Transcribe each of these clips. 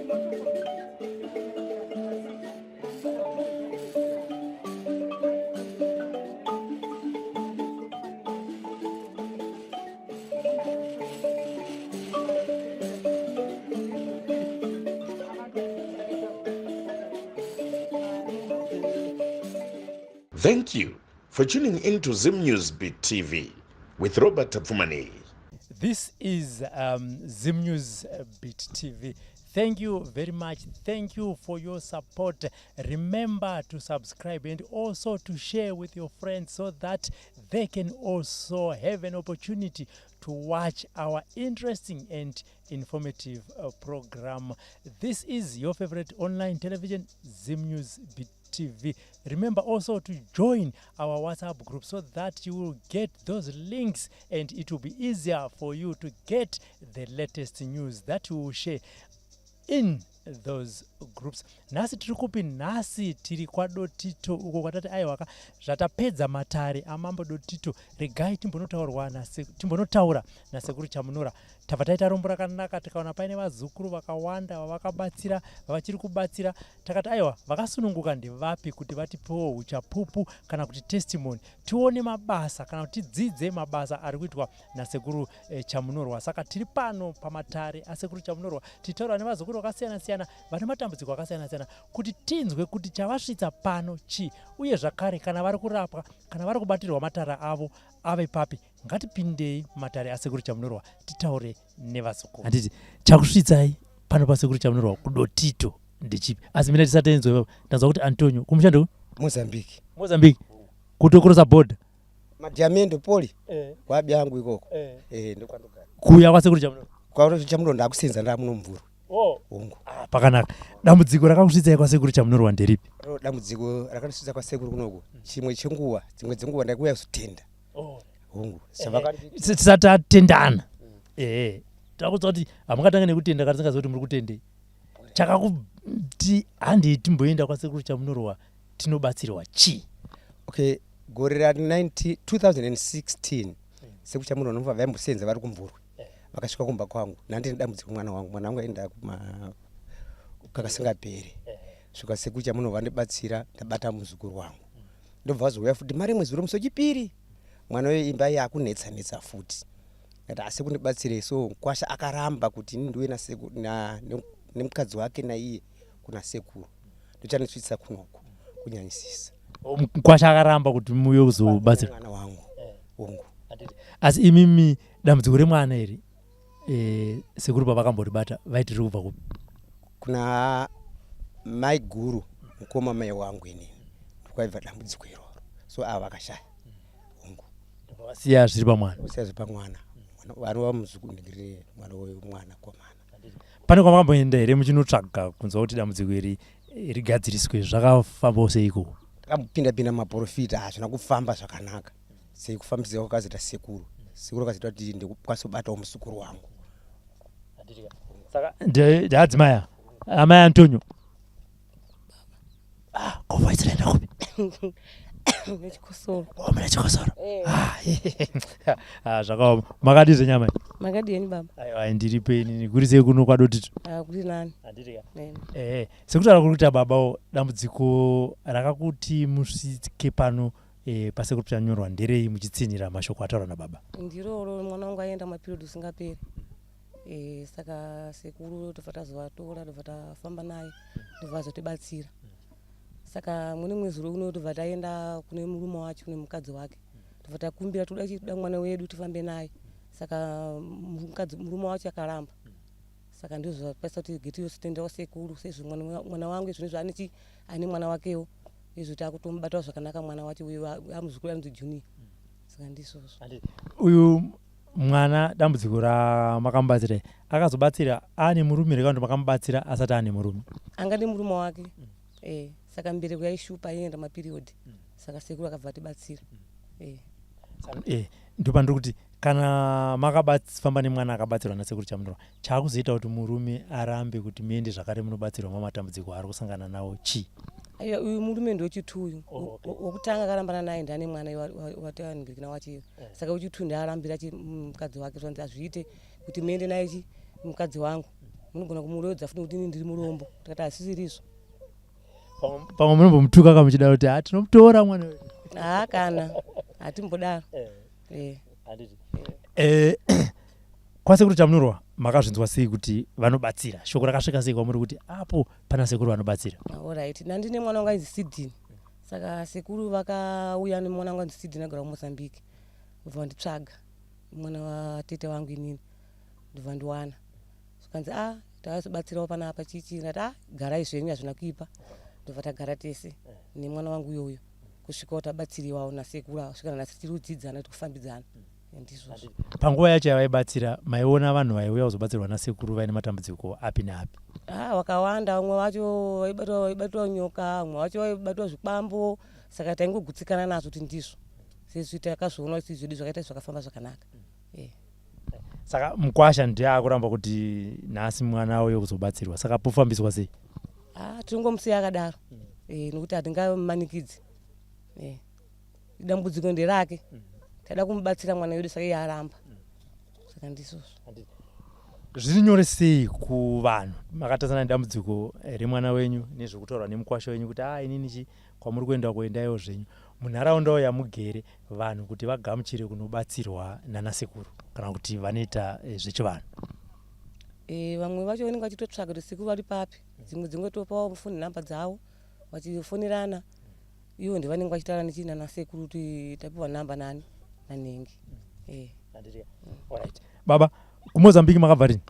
Thank you for tuning in to Zim News Beat TV with Robert Tapfumani. This is Zim News Beat TV. Thank you very much. Thank you for your support. Remember to subscribe and also to share with your friends so that they can also have an opportunity to watch our interesting and informative program. This is your favorite online television, Zim News Beat TV. Remember also to join our WhatsApp group so that you will get those links and it will be easier for you to get the latest news that we will share in those groups. Nhasi tiri kupi? Nhasi tiri kwaDotito uko kwatati aiwaka, zvatapedza matare amambo Dotito, regai timbonotaura nasekuru Chamunora. Tabva taita rombo rakanaka, tikaona paine vazukuru vakawanda vavakabatsira, vavachiri kubatsira. Takati aiwa, vakasununguka ndevapi kuti vatipewo uchapupu kana kuti testimony, tione mabasa kana kuti tidzidze mabasa ari kuitwa nasekuru Chamunorwa. Saka tiri pano pamatare asekuru Chamunorwa, tichitaura nevazukuru vakasiyana-siyana vane matambudziko akasiyana-siyana kuti tinzwe kuti chavasvitsa pano chii, uye zvakare kana vari kurapwa, kana vari kubatirwa matara avo ave papi. Ngatipindei mumatare asekuru Chamunorwa titaure nevazukuru. Handiti chakusvitsai pano pasekuru Chamunorwa kuDotito ndechipi? Asi mina tisati taenzwa, ndanzwa kuti Antonio kumusha ndeku Mozambique. Mozambique, kutokrosa border. Madiamendo poli kwabi yangu ikoko. Ndokwandogara. Kuuya kwasekuru Chamunorwa. Kwachamuno ndakusenza ndamuno mvura. Oh. Hongu. Ah, pakanaka. Dambudziko rakakusvitsai kwasekuru Chamunorwa nderipi? Ro dambudziko rakandisvitsa kwasekuru kunoku. Chimwe chenguva, dzimwe dzenguva ndakuuya kuzotenda. Oh. Hongu. Savakandi Tisati tatendana, ehe, takudza kuti hamungatange nekutenda kana tisingazivi kuti muri kutendei. Chakakuti handei timboenda kwasekuru Chamunorwa tinobatsirwa chii? Okay, gore ra 90 2016 sekuru Chamunorwa nobva vaimbosenza vari kuMvurwi. Vakasvika kumba kwangu. Nandine dambudziko mwana wangu. Mwana wangu aenda kuma kakasingaperi. Svika sekuru Chamunorwa vandibatsira, ndabata muzukuru wangu. Ndobva vazouya futi mari mwedzi uri musi wechipiri. Mwana uyu imba yakunetsa netsa futi. Ndati asi kundibatsire, so kwasha akaramba kuti ini ndiuye nemukadzi wake naiye kuna sekuru. Ndochandisvitsa kunoku kunyanyisisa. Kwasha akaramba kuti muuye kuzobatsira mwana wangu. Hongu. Asi imimi dambudziko remwana iri, sekuru pavakamboribata vaiti riri kubva kupi? Kuna mai guru, mukoma mai wangu inini, ndokwaibva dambudziko iroro. So ava vakashaya. Hongu. Vasiya zviri pamwana. Siya zviri pamwana. Mwana muzukuru, ndingiri mwana wemwana komana. Pane kwamakamboenda here muchinotsvaga kunzwa kuti dambudziko iri rigadziriswe? Zvakafambawo seiko? Takambopinda pinda maprofita, hazvina kufamba zvakanaka. Sekufambisika kwakazoita sekuru. Sekuru akazoita kuti ndikukwanisa kubatawo muzukuru wangu. Saka ndeadzimai amai Antonio. Ah, ko voice raenda kupi? Nechikosoro. Oh, mune chikosoro. Ah, ah, zvakaoma. Makadii zvenyama? Makadii henyu baba? Aiwa, ndiripo inini. Kuri sei kuno kwaDotito? Ah, kuri nani. Sekutaura kuri kuita babawo, dambudziko rakakuti musvike pano pasekuru Chamunorwa nderei, muchitsinhira mashoko ataurwa nababa? Ndiroro, mwana wangu aenda maperiod usingaperi. Saka sekuru tobva tazovatora, tobva tafamba naye, ndobva vazotibatsira. Saka mune mwedzi uno tobva taenda kune murume wacho nemukadzi wake, tobva takumbira toda chida mwana wedu tifambe naye. Saka mukadzi murume wacho akaramba. Saka ndizvo zvakwaisa kuti geti yose toendawo sekuru sezvo mwana wangu izvo ane chi ane mwana wakewo izvo takutomubatawo zvakanaka mwana wacho uyo amuzukuru anonzi Junior. Saka ndizvozvo. Uyu mwana, dambudziko ramakamubatsira, akazobatsira aane murume here kana kuti makamubatsira asati aane murume? Anga nemurume wake. Saka mbereko yaishupa, aienda maperiod. Saka sekuru akabva atibatsira. Ndopandiri kuti kana makafamba nemwana akabatsirwa nasekuru Chamunorwa, chaakuzoita kuti murume arambe kuti muende zvakare munobatsirwa mamatambudziko aari kusangana nawo chii? Aiwa, uyu murume ndewechitu uyu. Oh, okay. Wokutanga akarambana naye ndane mwana wataaningirikina wacho iyo. Saka wechitu ndaarambira mukadzi wake, zvanzi hazviite kuti muende naye chi mukadzi wangu. Munogona kumuroodza futi nekuti ini ndiri murombo. Tikati hazvisirizvo. Pamwe munombomutuka ka muchida kuti ha tinomutora mwana wedu. Haa kana hatimbodaro. Eh. Eh, kwasekuru Chamunurwa makazvinzwa sei kuti vanobatsira? Shoko rakasvika sei kwamuri kuti apo pana sekuru vanobatsira? Alright, ndandine mwana wangu ainzi Sidney. Saka sekuru vakauya nemwana wangu ainzi Sidney agara kuMozambique. Ndobva vanditsvaga mwana watete wangu inini. Ndobva ndiwana. Zvikanzi ah takazobatsirawo panapa chii chii ndati ah garai zvenyu hazvina kuipa. Ndobva tagara tese nemwana wangu uyoyo kusvikawo tabatsiriwawo nasekuru ava kusvika nanhasi tiri kudzidzana tikufambidzana. Ndizvozvo. Panguva yacho yavaibatsira maiona vanhu vaiuya kuzobatsirwa nasekuru vaine matambudziko api neapi? Ah, wakawanda vamwe vacho vaibatwa vaibatwa nyoka vamwe vacho vaibatwa zvikwambo saka taingogutsikana nazvo kuti ndizvo sezvi takazviona kuti zvedu zvakaita zvakafamba zvakanaka eh. Saka mukwasha ndiye akuramba kuti nhasi mwana auye kuzobatsirwa saka pofambiswa sei? Ah, tinongomusiya akadaro eh, nekuti hatingamanikidzi eh. Dambudziko nderake tada kumubatsira mwana wedu saka iye aramba saka ndizvozvo. Zviri nyore sei kuvanhu makatarisana nedambudziko remwana wenyu nezvekutaurwa nemukwasha wenyu kuti ah inini chi kwamuri kuenda kuendaiwo zvenyu munharaundawo yamugere vanhu kuti vagamuchire kunobatsirwa nanasekuru kana kuti vanoita eh, zvechivanhu? Eh, vamwe vacho vanenge vachitotsvaga kuti sekuru vari papi dzimwe dzingotopawo foni nhamba dzavo vachifonerana ivo ndivanenge vachitaura nechii nana sekuru kuti tapiwa nhamba nani nanhengi eh. Alright. Baba, kuMozambique makabva rini?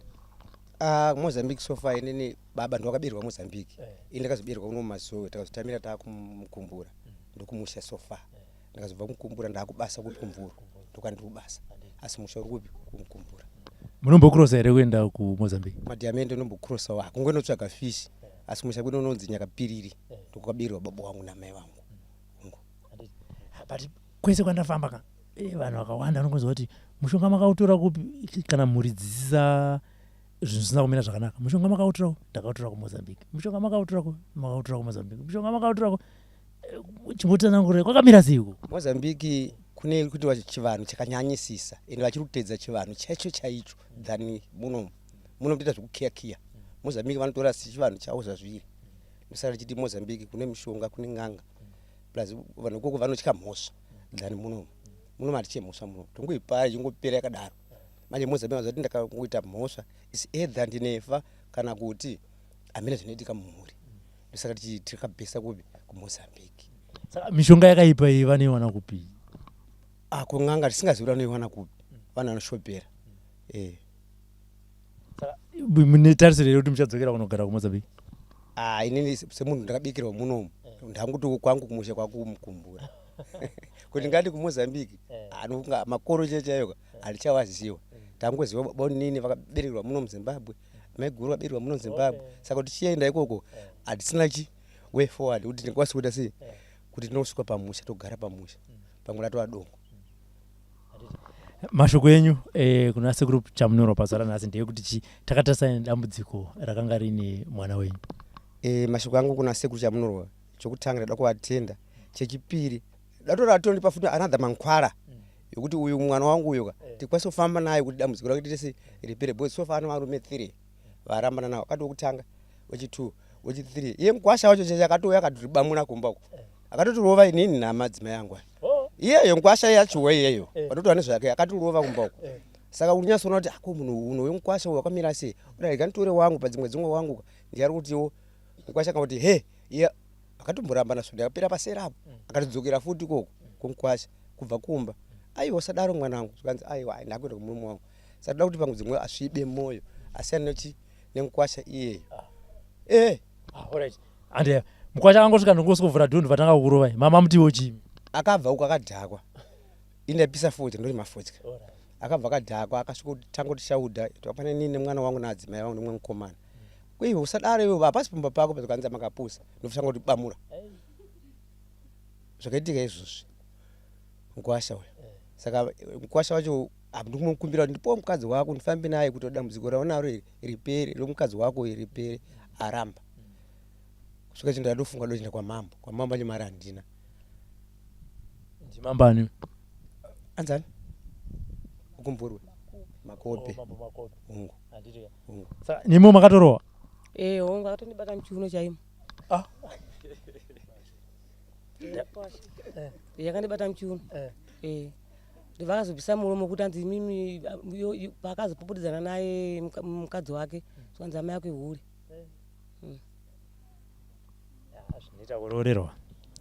Ah, kuMozambique so far inini baba ndowakaberekwa Mozambique. Eh. Ini ndakazoberekwa kuno muMazowe takazotamira taakumukumbura. Ndokumusha so far. Eh. Ndakazobva kumukumbura ndaakubasa kupi kumvura. Ndokwandiri kubasa. Asi musha uri kupi kumukumbura. Munombokurosa here kuenda kuMozambique? Madhiamende ndombokurosawo hakungonotsvaga fish. Asi musha kwedu unonzi Nyakapiriri. Ndokwakaberekwa baba wangu namai vangu. But kwese kwandafamba ka eh, vanhu vakawanda vanongonzwa kuti mushonga makautora kupi kana mhuri dzisisa zvinhu zvisina kumira zvakanaka mushonga makautora kupi ndakautora kumozambique mushonga makautora kupi makautora kumozambique mushonga makautora kupi eh, chimbotsanangurira kwakamira sei uko Mozambique kune kuitwa chivanhu chakanyanyisisa ende vachiri kuteedza chivanhu chaicho chaicho than muno muno kutoita zvekukiyakiya Mozambique vanotora chivanhu chavo zvazviri ndosaka tichiti Mozambique kune mishonga kune n'anga plus vanhu ikoko vanotya mhosva than muno muno hatitye mhosva muno tongoipara ichingopera yakadaro manje Mozambique vazoti ndakangoita mhosva is either ndinefa kana kuti hamene zvinoitika mumhuri ndosaka tichikabhesa kupi kuMozambique saka mishonga yakaipa iyi vanoiwana kupi ah kun'anga tisingazivi kuti vanoiwana kupi vanhu vanoshopera eh Saka mune tarisiro here kuti muchadzokera kunogara kuMozambique? Ah, inini semunhu ndakabikirwa munomu ndanguti kwangu kumusha kwakumukumbura kuti ngati kuMozambique anofunga makoro chaiyo chaiyo handichawaziwa tangoziva baba nini vakaberekerwa muno muZimbabwe maiguru vakaberekerwa muno muZimbabwe saka kuti tichienda ikoko hatisina chi way forward kuti tingakwanisa kuita sei kuti tinosvika pamusha togara pamusha pamwe ratova dongo Mashoko enyu eh, kuna sekuru Chamunorwa pazuva ranhasi ndeyekuti chi takatarisana nedambudziko rakanga riine mwana wenyu. E, mashoko angu kuna sekuru Chamunorwa chokutanga ndada kuvatenda chechipiri datora atondipa futi another mankwara yokuti uyu mwana wangu uyu ka tikwanise kufamba naye kuti dambudziko rake tese ripere because so far ane varume 3 varambana navo akati wekutanga wechi2 wechi3 iye mukwasha wacho cheche akatouya akatibamuna kumba uko akatotirova inini namadzimai angu aya oh. iyeyo mukwasha yachiwa iyeyo eh. vatotora nezvake akatirova kumba uko eh. saka unyatsoona kuti ako munhu uno wemukwasha uyu wakamira sei uda rega nditore wangu padzimwe dzimwe wangu ndiari kutiwo mukwasha akangoti he iye akatomborambana svondo yakapera pasera apo mm. akatodzokera futi ikoko kumukwasha kubva kumba aiwa usadaro mwanangu zvikanzi aiwa ndakuenda kumurume wangu saka toda kuti pamwe dzimwe asvibe moyo asiyane nechi nemukwasha iyeyo ah. eh ah, alright and mukwasha akangosvika ndongosvika dhundu vatanga kukurovai mama mutiwo chii akabva uko akadhakwa indaipisa fodya ndori mafodya akabva akadhakwa akasvika kutanga kuti shaudha pane nini nemwana wangu naadzimai vangu nemumwe mukomana kuiwe usadaro iwe hapasi pamba pako pakanzi makapusa ndofutanga kuti bamura zvakaitika izvozvi mukwasha uyo saka mukwasha wacho ndikumukumbira kuti ndipowo mukadzi wako ndifambe naye kuti dambudziko raunaro iri ripere romukadzi wako iri ripere aramba kusvika chinhu ndadofunga dochienda kwamambo kwamambo ane mari handina ndimambo ani anzani ukumvurwe Makope. Oh, mambo Makope. Hongu. Handiti ka? Hongu. Saka nemiwo makatorohwa? Eh, hongu, akatondibata muchiuno chaimo. Ah. Yakandibata muchiuno. Eh. Eh. Ndobva akazobvisa muromo kuti anzi imimi paakazopopotedzana naye mukadzi wake, zvikanzi amai ako ihure. Zvinoita kuroorerwa.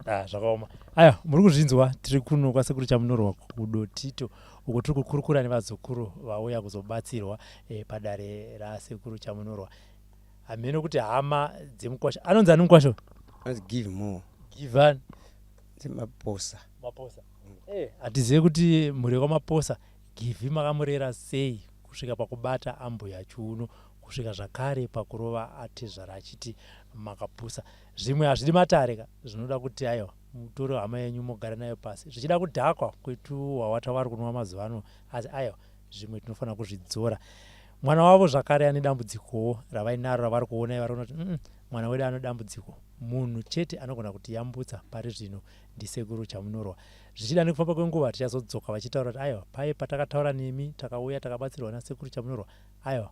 Ah, zvakaoma. Aya, muri kuzvinzwa, tiri kuno kwaSekuru Chamunorwa kuDotito uko tiri kukurukura nevazukuru vauya kuzobatsirwa padare raSekuru Chamunorwa. Hameno kuti hama dzemukwasha anonzi ani mukwasha? Anonzi Give More. Givan Maposa. Maposa. Hatizive kuti mhuri yekwaMaposa Givhi makamurera sei kusvika pakubata ambuya chiuno, kusvika zvakare pakurova atezvara achiti makapusa. Zvimwe hazvidi matare ka, zvinoda kuti aiwa mutore hama yenyu mogara nayo pasi. Zvichida kudhakwa kwetuhwahwa twavari kunwa mazuva ano, asi aiwa zvimwe tinofanira kuzvidzora. Mwana wavo zvakare ane dambudzikowo ravainaro ravari kuona, vari kuona kuti mwana wedu ane dambudziko. Munhu chete anogona kutiyambutsa pari zvino ndiSekuru Chamunorwa. Zvichida nekufamba kwenguva tichazodzoka vachitaura kuti aiwa paye patakataura nemi takauya takabatsirwa naSekuru Chamunorwa, aiwa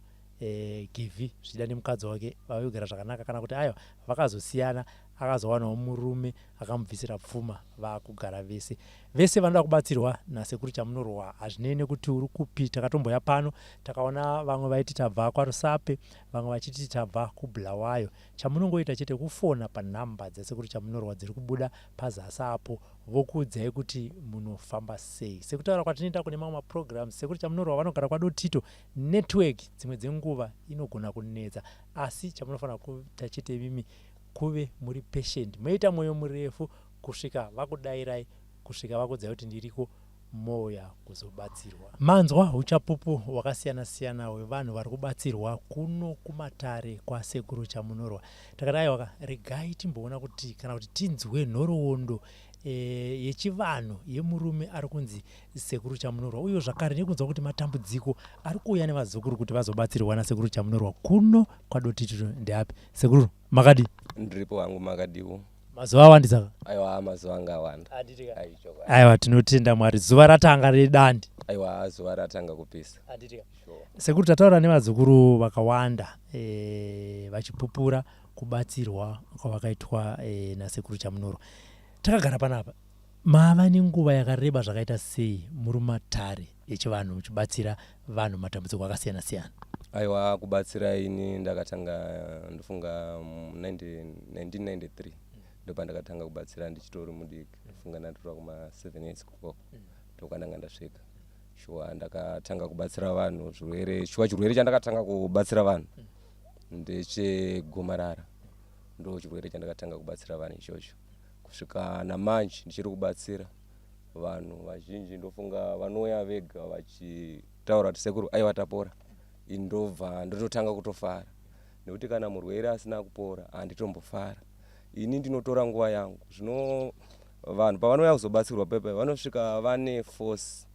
Givhi zvichida nemukadzi wake vave kugara zvakanaka, kana kuti aiwa vakazosiyana akazowanawo murume akamubvisira pfuma vakugara vese. Vese vanoda kubatsirwa naSekuru Chamunorwa, hazvinei nekuti uri kupi. Takatomboya pano takaona vamwe vaiti tabva kwaRusape, vamwe vachiti tabva kuBulawayo. Chamunongoita chete kufona panhamba dzaSekuru Chamunorwa dziri kubuda pazasi apo, vokuudzai kuti munofamba sei. Sekutaura kwatinoita kune mamwe maprograms, Sekuru Chamunorwa vanogara kwaDotito, network dzimwe dzenguva inogona kunetsa, asi chamunofanira kuita chete imimi kuve muri patient, moita mwoyo murefu kusvika vakudairai, kusvika vakuudzai kuti ndiriko, mouya kuzobatsirwa. Manzwa huchapupu hwakasiyana siyana hwevanhu vari kubatsirwa kuno kumatare kwaSekuru Chamunorwa. Takati aiwaka regai timboona kuti kana kuti tinzwe nhoroondo yechivanhu yemurume ari kunzi Sekuru Chamunorwa, uye zvakare nekunzwa kuti matambudziko ari kuuya nevazukuru kuti vazobatsirwa naSekuru Chamunorwa kuno kwaDotito ndeapi. Sekuru, makadii? Ndiripo hangu, makadiwo? Mazuva awandisa ka? Aiwa, mazuva anga awanda. Aiwa, tinotenda Mwari, zuva ratanga redandi. Aiwa, zuva ratanga kupisa. Sekuru, tataura nevazukuru vakawanda vachipupura kubatsirwa kwavakaitwa naSekuru Chamunorwa. Takagara panapa, mava nenguva yakareba zvakaita sei muri matare echivanhu muchibatsira vanhu matambudziko akasiyana siyana? Aiwa, kubatsira ini ndakatanga ndofunga 1993, ndopandakatanga kubatsira ndichitori mudiki. Ndofunga ndatora kuma 7 years kukoko, ndokwandanga ndasvika. Shuwa ndakatanga kubatsira vanhu zvirwere. Shuwa chirwere chandakatanga kubatsira vanhu ndechegomarara, ndo chirwere chandakatanga kubatsira vanhu ichocho. Kusvika namanje ndichiri kubatsira vanhu vazhinji. Ndofunga vanouya vega vachitaura kuti sekuru, aiwa tapora, ini ndobva ndototanga kutofara, nekuti kana murwere asina kupora handitombofara ini. Ndinotora nguva yangu. Zvino vanhu pavanouya kuzobatsirwa pepa, vanosvika vane force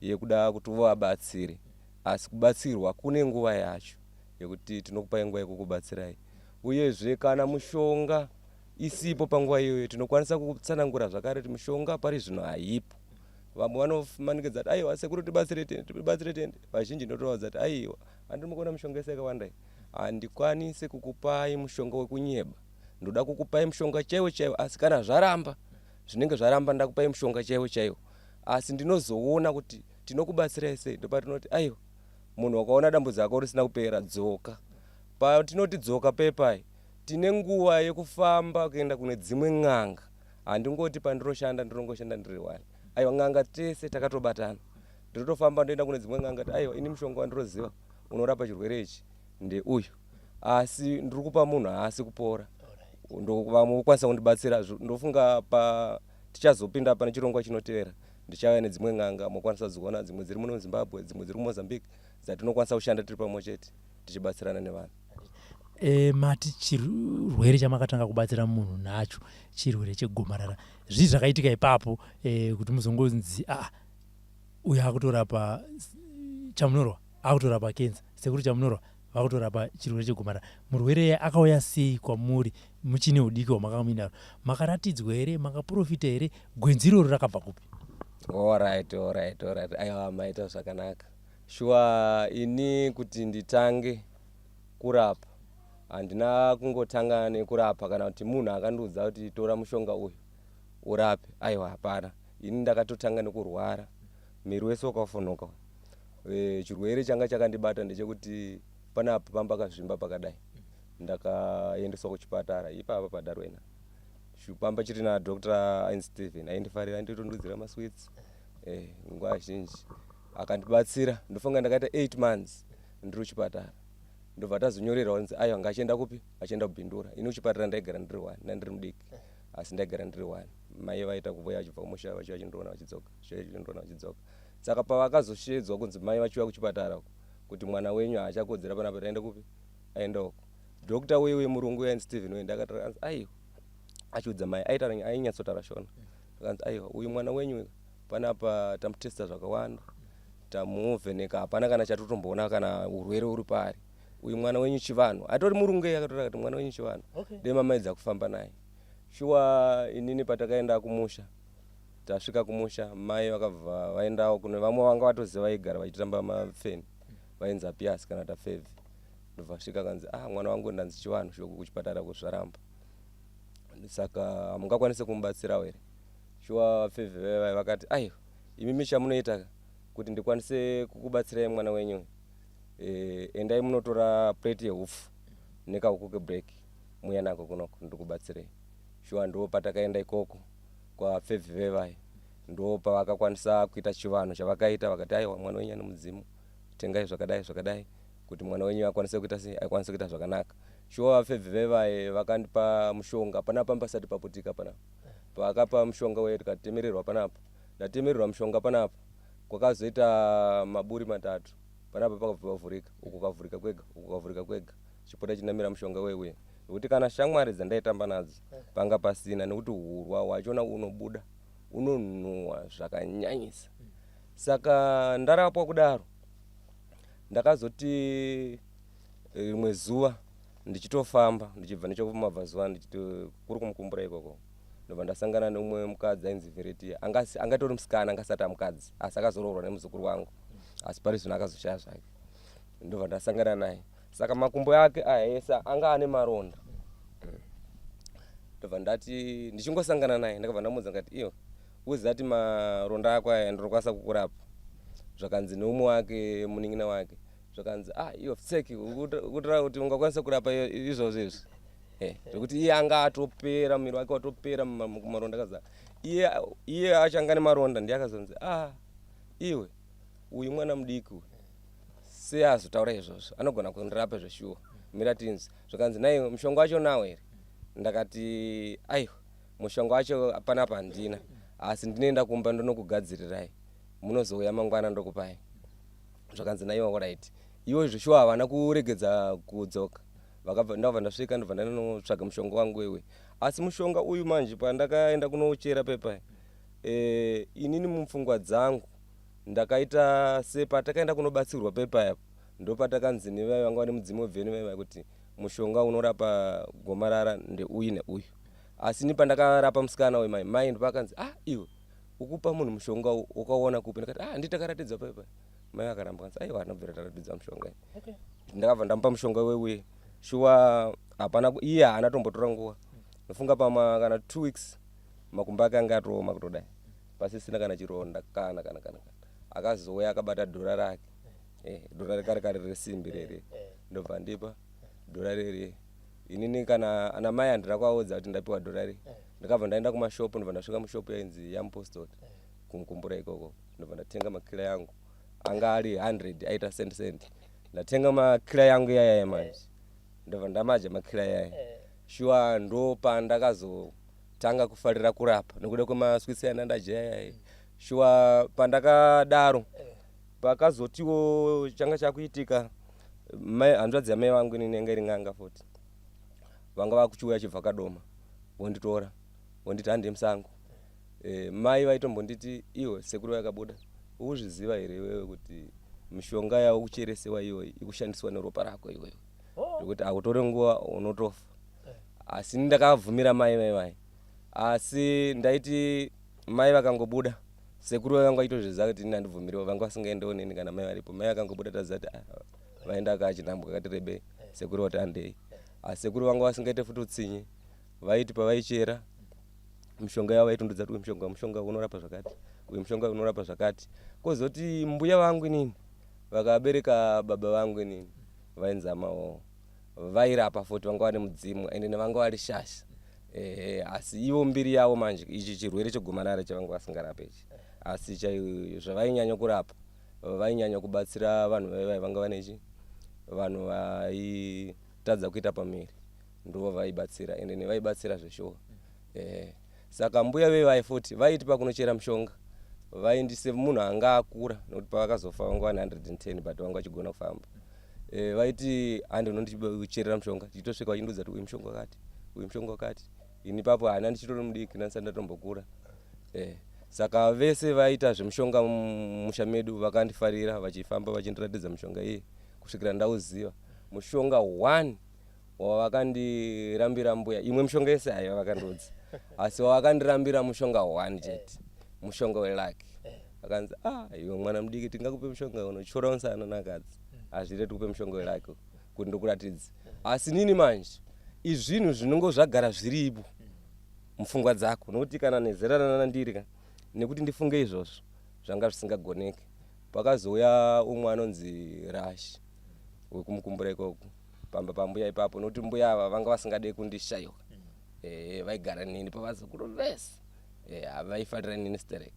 yekuda kuti uvabatsire, asi kubatsirwa kune nguva yacho yekuti tinokupai nguva yekukubatsirai. Uyezve kana mushonga isipo panguva iyoyo, tinokwanisa kutsanangura zvakare kuti mushonga pari zvino haipo. Vamwe vanomanikidza kuti aiwa sekuru, tibatsire tende, tibatsire tende. Vazhinji ndotovaudza kuti aiwa, handiri mukuona mishonga yese yakawanda iyi, handikwanisi kukupai mushonga wekunyeba. Ndoda kukupai mushonga chaiwo chaiwo, asi kana zvaramba zvinenge zvaramba, ndakupai mushonga chaiwo chaiwo, asi ndinozoona kuti tinokubatsirai sei. Ndopatinoti aiwa, munhu wakaona dambudziko rako risina kupera, dzoka. Patinoti dzoka pepai, tine nguva yekufamba kuenda kune dzimwe n'anga. Handingoti pandinoshanda ndinongoshanda ndiri one. Aiwa, n'anga tese takatobatana. Ndinotofamba ndoenda kune dzimwe n'anga kuti aiwa, ini mushonga wandinoziva unorapa chirwere ichi ndeuyu, asi ndiri kupa munhu haasi kupora. Vamwe vokwanisa kundibatsira. Ndofunga pa tichazopinda pane chirongwa chinotevera, ndichauya nedzimwe n'anga, mokwanisa kudziona, dzimwe dziri muno muZimbabwe, dzimwe dziri kuMozambique, dzatinokwanisa kushanda tiri pamwe chete tichibatsirana nevanhu. Mati chirwere chamakatanga kubatsira munhu nacho chirwere chegomarara. Zvii zvakaitika ipapo kuti muzongonzi uyu akutorapa, Chamunorwa akutorapa kenza, Sekuru Chamunorwa vakutorapa chirwere chegomarara? Murwere iye akauya sei kwamuri muchine udiki hwamakamuinaro? Makaratidzwa here? Makaprofita here? Gwenzi iroro rakabva kupi? Alright. Aiwa, maita zvakanaka. Shuwa ini kuti nditange kurapa handina kungotanga nekurapa kana kuti munhu akandiudza kuti tora mushonga uyu urape, aiwa hapana. Ini ndakatotanga nekurwara miri wese wakafonoka. Chirwere changa chakandibata ndechekuti panapa pamba pakazvimba pakadai. Ndakaendeswa kuchipatara ipapa paDarwena pamba chiri naDr Ain Steven, aindifarira, ainditondudzira masweets nguva zhinji, akandibatsira. Ndofunga ndakaita 8 months ndiri kuchipatara, ndobva tazonyorerwa kunzi aiwa ngachienda kupi, achienda kuBindura. Ini kuchipatara ndaigara ndiri one, ndandiri mudiki asi ndaigara ndiri one. Mai vaita kuvuya vachibva kumusha, vachiuya vachindiona vachidzoka, vachiuya vachindiona vachidzoka. Saka pavakazoshedzwa kunzi mai vachiuya kuchipatara kuti mwana wenyu haachakodzera panapa, taenda kupi, aenda uko. Doctor uye murungu uya Steven uye ndakati aiwa, achiudza mai, aitaura, ainyatsotaura Shona, akanzi aiwa, uyu mwana wenyu panapa tamutesta zvakawanda, tamuvheneka, hapana kana chatotomboona kana urwere uri paari. Uyu mwana wenyu chivanhu. Atori murungu iye, akatora akati mwana wenyu chivanhu. Dema maidza kufamba naye. Shuwa inini patakaenda kumusha, tasvika kumusha, mai vakabva vaendawo kune vamwe vanga vatoziva, vaigara vachitamba mafeni, vainzi Apiasi kana Tafevhi. Ndobva svika kanzi, ah, mwana wangu ndanzi chivanhu shoko kuchipatara kuzvaramba, saka hamungakwanisi kumubatsirawo here? Shuwa Fevhi vevai vakati, aiwa, imimi chamunoita kuti ndikwanise kukubatsirai mwana wenyu, endai munotora plate yeupfu nekahuku keblack, muya nako kunoko, ndikubatsirei. Shuwa ndo patakaenda ikoko kwafevhi vevai, ndo pavakakwanisa kuita chivanhu chavakaita. Vakati, aiwa, mwana wenyu ane mudzimu, tengai zvakadai zvakadai kuti mwana wenyu akwanise kuita sei, akwanise kuita zvakanaka. Shuwa vafevhi vevai vakandipa mushonga panapa pasati paputika panapa. Pavakapa mushonga uye tikatemererwa panapa, ndatemererwa mushonga panapa, kwakazoita maburi matatu panapa, pakabva pavhurika, uku kavhurika kwega, uku kavhurika kwega, chipota chinamira mushonga uye nekuti kana shamwari dzandaitamba nadzo panga pasina, nekuti hurwa hwachona unobuda unonhuhwa zvakanyanyisa. Saka ndarapwa kudaro, ndakazoti rimwe zuva ndichitofamba ndichibva nechokumabvazuva, ndichiti kuri kumukumbura ikoko, ndobva ndasangana neumwe mukadzi ainzi Veretia. Angatori musikana, angasati amukadzi, asi akazoroorwa nemuzukuru wangu, asi pari zvino akazoshaya zvake. Ndobva ndasangana naye, saka makumbo ake aya ese anga ane maronda. Ndobva ndati ndichingosangana naye, ndakabva ndamudza ndikati, iyo uziva kuti maronda ako aya ndinokwanisa kukurapa? Zvakanzi neumwe wake munin'ina wake, zvakanzi, ah, iyo tseki ukutora kuti ungakwanisa kurapa izvozvo izvi, zvekuti iye anga atopera, muviri wake watopera maronda akazara, iye achanga nemaronda. Ndiye akazonzi, ah, iwe uyu mwana mudiki uyu sei azotaura izvozvo, anogona kundirapa zveshuwa, mira tinzi. Zvakanzi, naiwe mushonga wacho nawo here? Ndakati, aiwa, mushonga wacho panapa handina, asi ndinoenda kumba ndonokugadzirirai, munozouya mangwana ndokupai. Zvakanzi naiwa, alright. Iwo zveshuwa havana kuregedza kudzoka, vakabva ndabva ndasvika, ndobva ndanotsvaga mushonga wangu iwe. Asi mushonga uyu manje pandakaenda kunouchera pepa, inini mupfungwa dzangu ndakaita sepatakaenda kunobatsirwa pepa apo, ndopatakanzi nevai vanga vane mudzimu webveni vaivai kuti mushonga unorapa gomarara ndeuyu neuyu. Asi ni pandakarapa musikana uyu, mai mai ndopakanzi, ah, iwe ukupa munhu mushonga ukaona kupi? Ndikati, ah, nditakaratidzwa pepa. Mai vakaramba, kanzi, aiwa, anobvira taratidzwa mushonga. Ndakabva ndamupa mushonga weuye. Shuwa hapana iye haana tombotora nguva, ndofunga pama kana 2 weeks makumbo ake anga atooma kutodai, pasisina kana chironda kana kana kana kana. Akazouya akabata dhora rake, dhora rekare kare resimbi rere, ndobva ndipa dhora rere. Inini kana ana mai handina kuvaudza kuti ndapiwa dhora ri. Ndakabva ndaenda kumashopu, ndobva ndasvika mushopu yainzi yamupostori kumukumbura ikoko, ndobva ndatenga makila yangu, anga ari 100 aita cent cent. Ndatenga makila yangu iyaya manje, ndobva ndamadya makila iyaya. Shuwa ndo pandakazotanga kufarira kurapa nekuda kwemaswitsi anda ndadya iyaya. Shuwa pandakadaro, pakazotiwo changa chakuitika, hanzvadzi yamai vangu inini yanga iri n'anga futi, vanga vakuchiuya chibva Kadoma, vonditora vonditi hande musango. Mai vaitombonditi, iwe sekuru vakabuda, ukuzviziva here iwewe kuti mishonga yavo kucheresewa iyoyi ikushandiswa neropa rako iwewe, zvekuti hautore nguva unotofa? Asi ndakabvumira mai vaivai, asi ndaiti mai vakangobuda. Sekuru vanga vachitozviziva kuti ini handibvumiriwo, vanga vasingaendewo neni kana mai varipo. Mai vakangobuda taziva kuti ah, vaenda kachinhambwe kakati rebei, sekuru vati handei. Asi sekuru vanga vasingaite futi utsinye, vaiti pavaichera mishonga yavo vaitondudza kuti uyu mushonga mushonga unorapa zvakati, uyu mushonga unorapa zvakati. Kozoti mbuya vangu inini vakabereka baba vangu inini vainzi amawo vairapa futi, vanga vane mudzimu ende nevanga vari shasha. Ehe, asi ivo mbiri yavo manje ichi chirwere chegomarara chavanga vasingarape ichi, asi zvavainyanya kurapa, vainyanya kubatsira vanhu vaiva vanga vane chi vanhu vaitadza kuita pamiri, ndivo vaibatsira ende nevaibatsira zveshuwa. Ehe, saka mbuya vevai futi vaiti pakunochera mushonga vaindise munhu anga akura, nekuti pavakazofa vanga vane 110 but vanga vachigona kufamba. Vaiti handi unondicherera mushonga, tichitosvika vachindiudza kuti uyu mushonga wakati, uyu mushonga wakati. Ini ipapo hana ndichitori mudiki, ndandisati ndatombokura. Saka vese vaita zvemushonga mumusha medu vakandifarira, vachifamba vachindiratidza mishonga iyi kusvikira ndauziva mushonga one wavakandirambira mbuya. Imwe mishonga yese haiva vakandiudza, asi wavakandirambira mushonga one chete, mushonga welaki. Vakanzi, ah, iwe mwana mudiki, tingakupe mushonga unotyora musana nakadzi, hazviite tikupe mushonga welaki kuti ndikuratidze. Asi nini manje izvinhu zvinongo zvagara zviripo mupfungwa dzako, nokuti kana nezera ranana ndiri ka nekuti ndifunge izvozvo zvanga zvisingagoneki. Pakazouya umwe anonzi Rashi wekumukumbura ikoko pamba pambuya ipapo, nokuti mbuya ava vanga vasingade kundishaiwa. Vaigara neni pavazukuru vese, vaifarira neni sterek.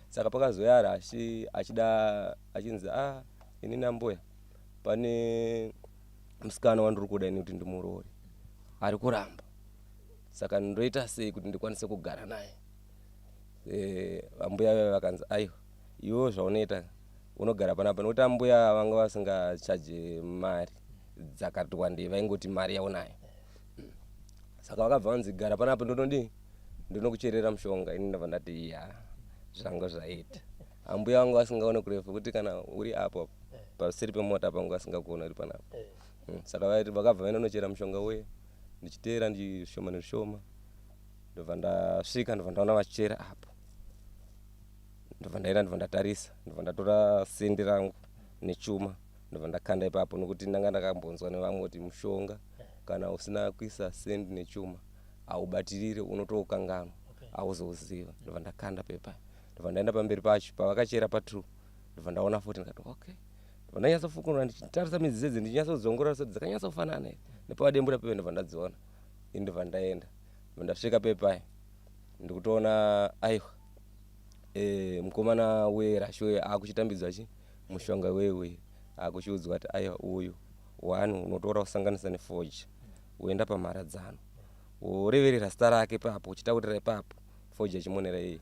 Saka pakazouya Rashi achida, achinzi, ah, ini nambuya pane musikana wandiri kuda ini kuti ndimuroore, ari kuramba, saka ndoita sei kuti ndikwanise kugara naye? Ambuya vaya vakanzi, aiwa, iwewo zvaunoita unogara panapa, nokuti ambuya vanga vasingachaje mari dzakati wandei, vaingoti mari yaunayo. Saka vakabva vanzi gara panapa, ndonodii, ndinokucherera mushonga. Ini ndabva ndati ya, zvanga zvaita. Ambuya vangu vasingaone kurefu kuti kana uri apo paseri pemota pangu vasingakuona uri panapa. Saka vakabva vaenda nochera mushonga uye ndichiteera ndishoma nezvishoma, ndobva ndasvika, ndobva ndaona vachichera apo, ndobva ndaenda, ndobva ndatarisa, ndobva ndatora sendi rangu nechuma, ndobva ndakanda ipapo, nokuti ndanga ndakambonzwa nevamwe kuti mushonga kana usina kuisa sendi nechuma haubatirire, unotoukanganwa, hauzouziva. Ndobva ndakanda pepa, ndobva ndaenda pamberi pacho pavakachera pa2, ndobva ndaona futi, ndikati okay, ndobva ndanyatsofukunura ndichitarisa midzi dzedzi, ndichinyatsodzongorora kuti dzakanyatsofanana here nepavadembura pepe, ndobva ndadziona ini, ndobva ndaenda, ndobva ndasvika pepai, ndikutoona aiwa, mukomana werasho uye akuchitambidzwa chi mushonga wewe, akuchiudzwa kuti aiwa, uyu one unotora kusanganisa nefoja, woenda pamharadzano, woreverera zita rake ipapo, uchitaurira ipapo foja ichimonera iyi,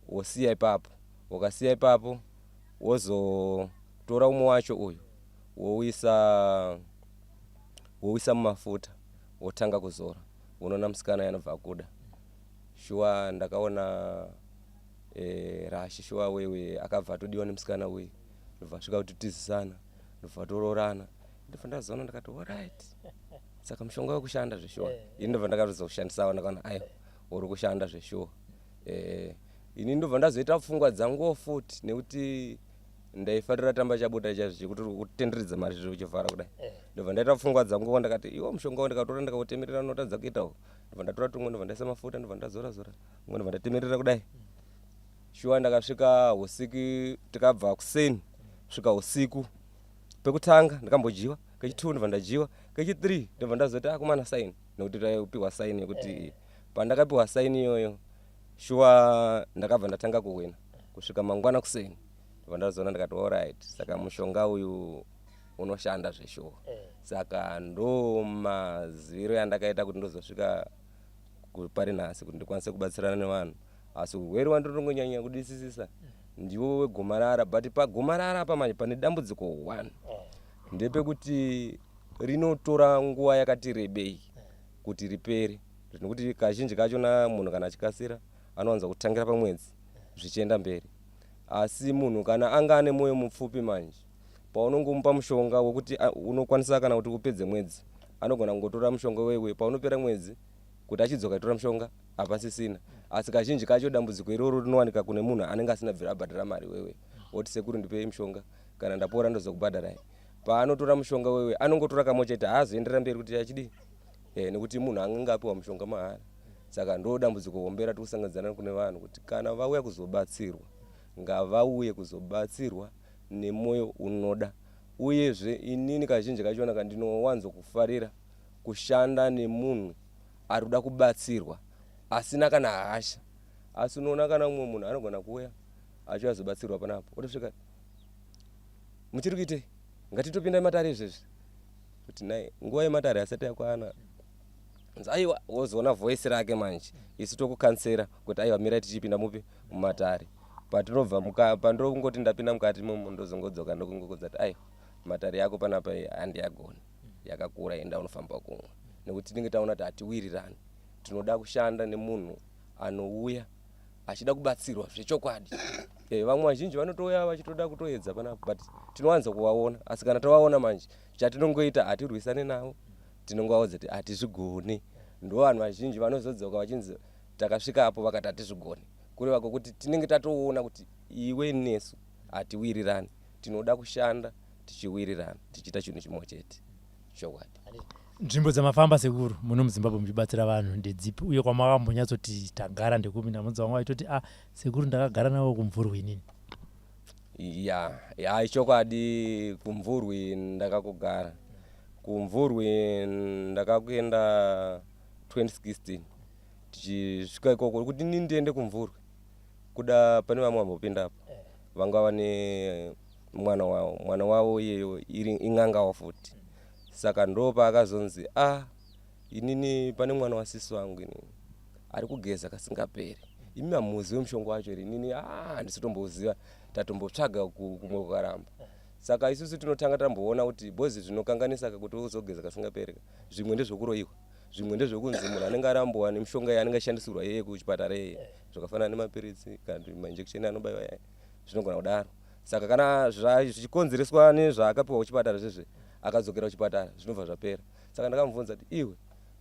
wosiya ipapo. Ukasiya ipapo, wozotora umwe wacho uyu, wouisa mumafuta, wotanga kuzora, unoona musikana yanobva akuda. Shuwa ndakaona Rashi shuwa wewe akabva atodiwa nemusikana uyu, ndobva asvika kutitizisana, ndobva toroorana. Ndobva ndazoona, ndakati alright, saka mushonga wekushanda zveshuwa. Ini ndobva ndakatozoushandisawo, ndakaona aiwa, uri kushanda zveshuwa. Ini ndobva ndazoita pfungwa dzanguwo futi, nekuti ndaifarira tamba chabuda chaizvo chekuti utenderedza mari zviro uchivhara kudai. Ndobva ndaita pfungwa dzanguwo, ndakati iwo mushonga ndikatora ndikautemerera unotadza kuitawo. Ndobva ndatora tumwe, ndobva ndaisa mafuta, ndobva ndazora zora umwe, ndobva ndatemerera kudai. Shuwa ndakasvika usiku, tikabva kuseni kusvika usiku. Pekutanga ndakambodyiwa, kechi2 ndobva ndadyiwa, kechi3 ndobva ndazoti akumana saini, nekuti taipiwa saini yekuti pandakapiwa saini iyoyo shuwa ndakabva ndatanga kuwina kusvika mangwana kuseni. Ndobva ndazoona, ndikati alright, saka mushonga uyu unoshanda zveshuwa. Saka ndo maziviro yandakaita kuti ndozosvika pari nhasi kuti ndikwanise kubatsirana nevanhu. Asi urwere wandinongonyanya kudisisisa ndiwo wegomarara, but pagomarara apa manje pane dambudziko one, ndepekuti rinotora nguva yakati rebei kuti ripere, nekuti kazhinji kachona munhu kana achikasira anowanza kutangira pamwedzi zvichienda mberi. Asi munhu kana anga ane mwoyo mupfupi manje, paunongomupa mushonga wekuti unokwanisa kana kuti upedze mwedzi, anogona kungotora mushonga wewe, paunopera mwedzi Kuti achidzoka achitora mushonga hapasisina. Asi kazhinji kacho dambudziko iroro rinowanika kune munhu anenge asina bvira abhadhara mari wewe. Woti sekuru ndipei mushonga kana ndapora ndozokubhadharai. Paanotora mushonga wewe anongotora kamwe chete haazoenderera mberi kuti achidii eh, nekuti munhu anenge apiwa mushonga mahara. Saka ndo dambudziko hombe ratiri kusanganidzana kune vanhu kuti kana vauya kuzobatsirwa ngavauye kuzobatsirwa nemoyo unoda. Uyezve inini kazhinji kachona ka ndinowanzokufarira kushanda nemunhu ari kuda kubatsirwa asina kana hasha. Asi unoona kana mumwe munhu anogona kuuya achiuya azobatsirwa panapo otosvika muchiri kuitei ngatitopinda matare izvezvi kuti nai nguva yematare asati yakwana aiwa wozoona voice rake manje isu tokukansera kuti aiwa mirai tichipinda mupi mumatare patinobva pandongoti ndapinda mukati imomo ndozongodzoka ndokungokodza kuti aiwa matare yako panapa handiyagoni yakakura enda unofamba kumwe nekuti tinenge taona kuti hatiwirirani tinoda kushanda nemunhu anouya achida kubatsirwa zvechokwadi eh, vamwe vazhinji vanotouya vachitoda kutoedza panapa but tinowanza kuvaona asi kana tavaona manje chatinongoita hatirwisane navo tinongovaudza kuti hatizvigoni ndo vanhu vazhinji vanozodzoka vachinzi takasvika apo vakati hatizvigoni kureva kwekuti tinenge tatoona kuti iwe nesu hatiwirirani tinoda kushanda tichiwirirana tichiita chinhu chimwe chete chokwadi. Nzvimbo dzamafamba sekuru muno muZimbabwe muchibatsira vanhu ndedzipi uye kwamakambonyatsoti tagara ndekupi? Ndamudza vamwe vaitoti a ah, sekuru ndakagara navo kuMvurwi inini. Ya, ya ichokwadi kuMvurwi ndakakugara. KuMvurwi ndakakuenda 2016 tichisvika ikoko kuti ini ndiende kuMvurwi kuda pane vamwe vambopinda apo vanga vane mwana wavo mwana wavo iyeyo iri in'angawo futi saka ndo paakazonzi a ah, inini pane mwana wasisi wangu inini ari kugeza kasingaperi imi hamuzive mushonga wacho here inini a ah, handisi kutomboziva tatombotsvaga kumwe kukaramba saka isusu tinotanga tamboona kuti bhozi zvinokanganisa kuti uzogeza kasingaperi zvimwe ndezvekuroyiwa zvimwe ndezvekunzi munhu anenge arambuwa nemishonga yaanenge achishandisirwa yeye kuchipatara yeye zvakafanana nemapiritsi kana kuti mainjection anobaiwa yaya zvinogona kudaro saka kana zvichikonzereswa nezvaakapiwa kuchipatara zvezve akadzokera kuchipatara zvinobva zvapera saka ndakamubvunza kuti iwe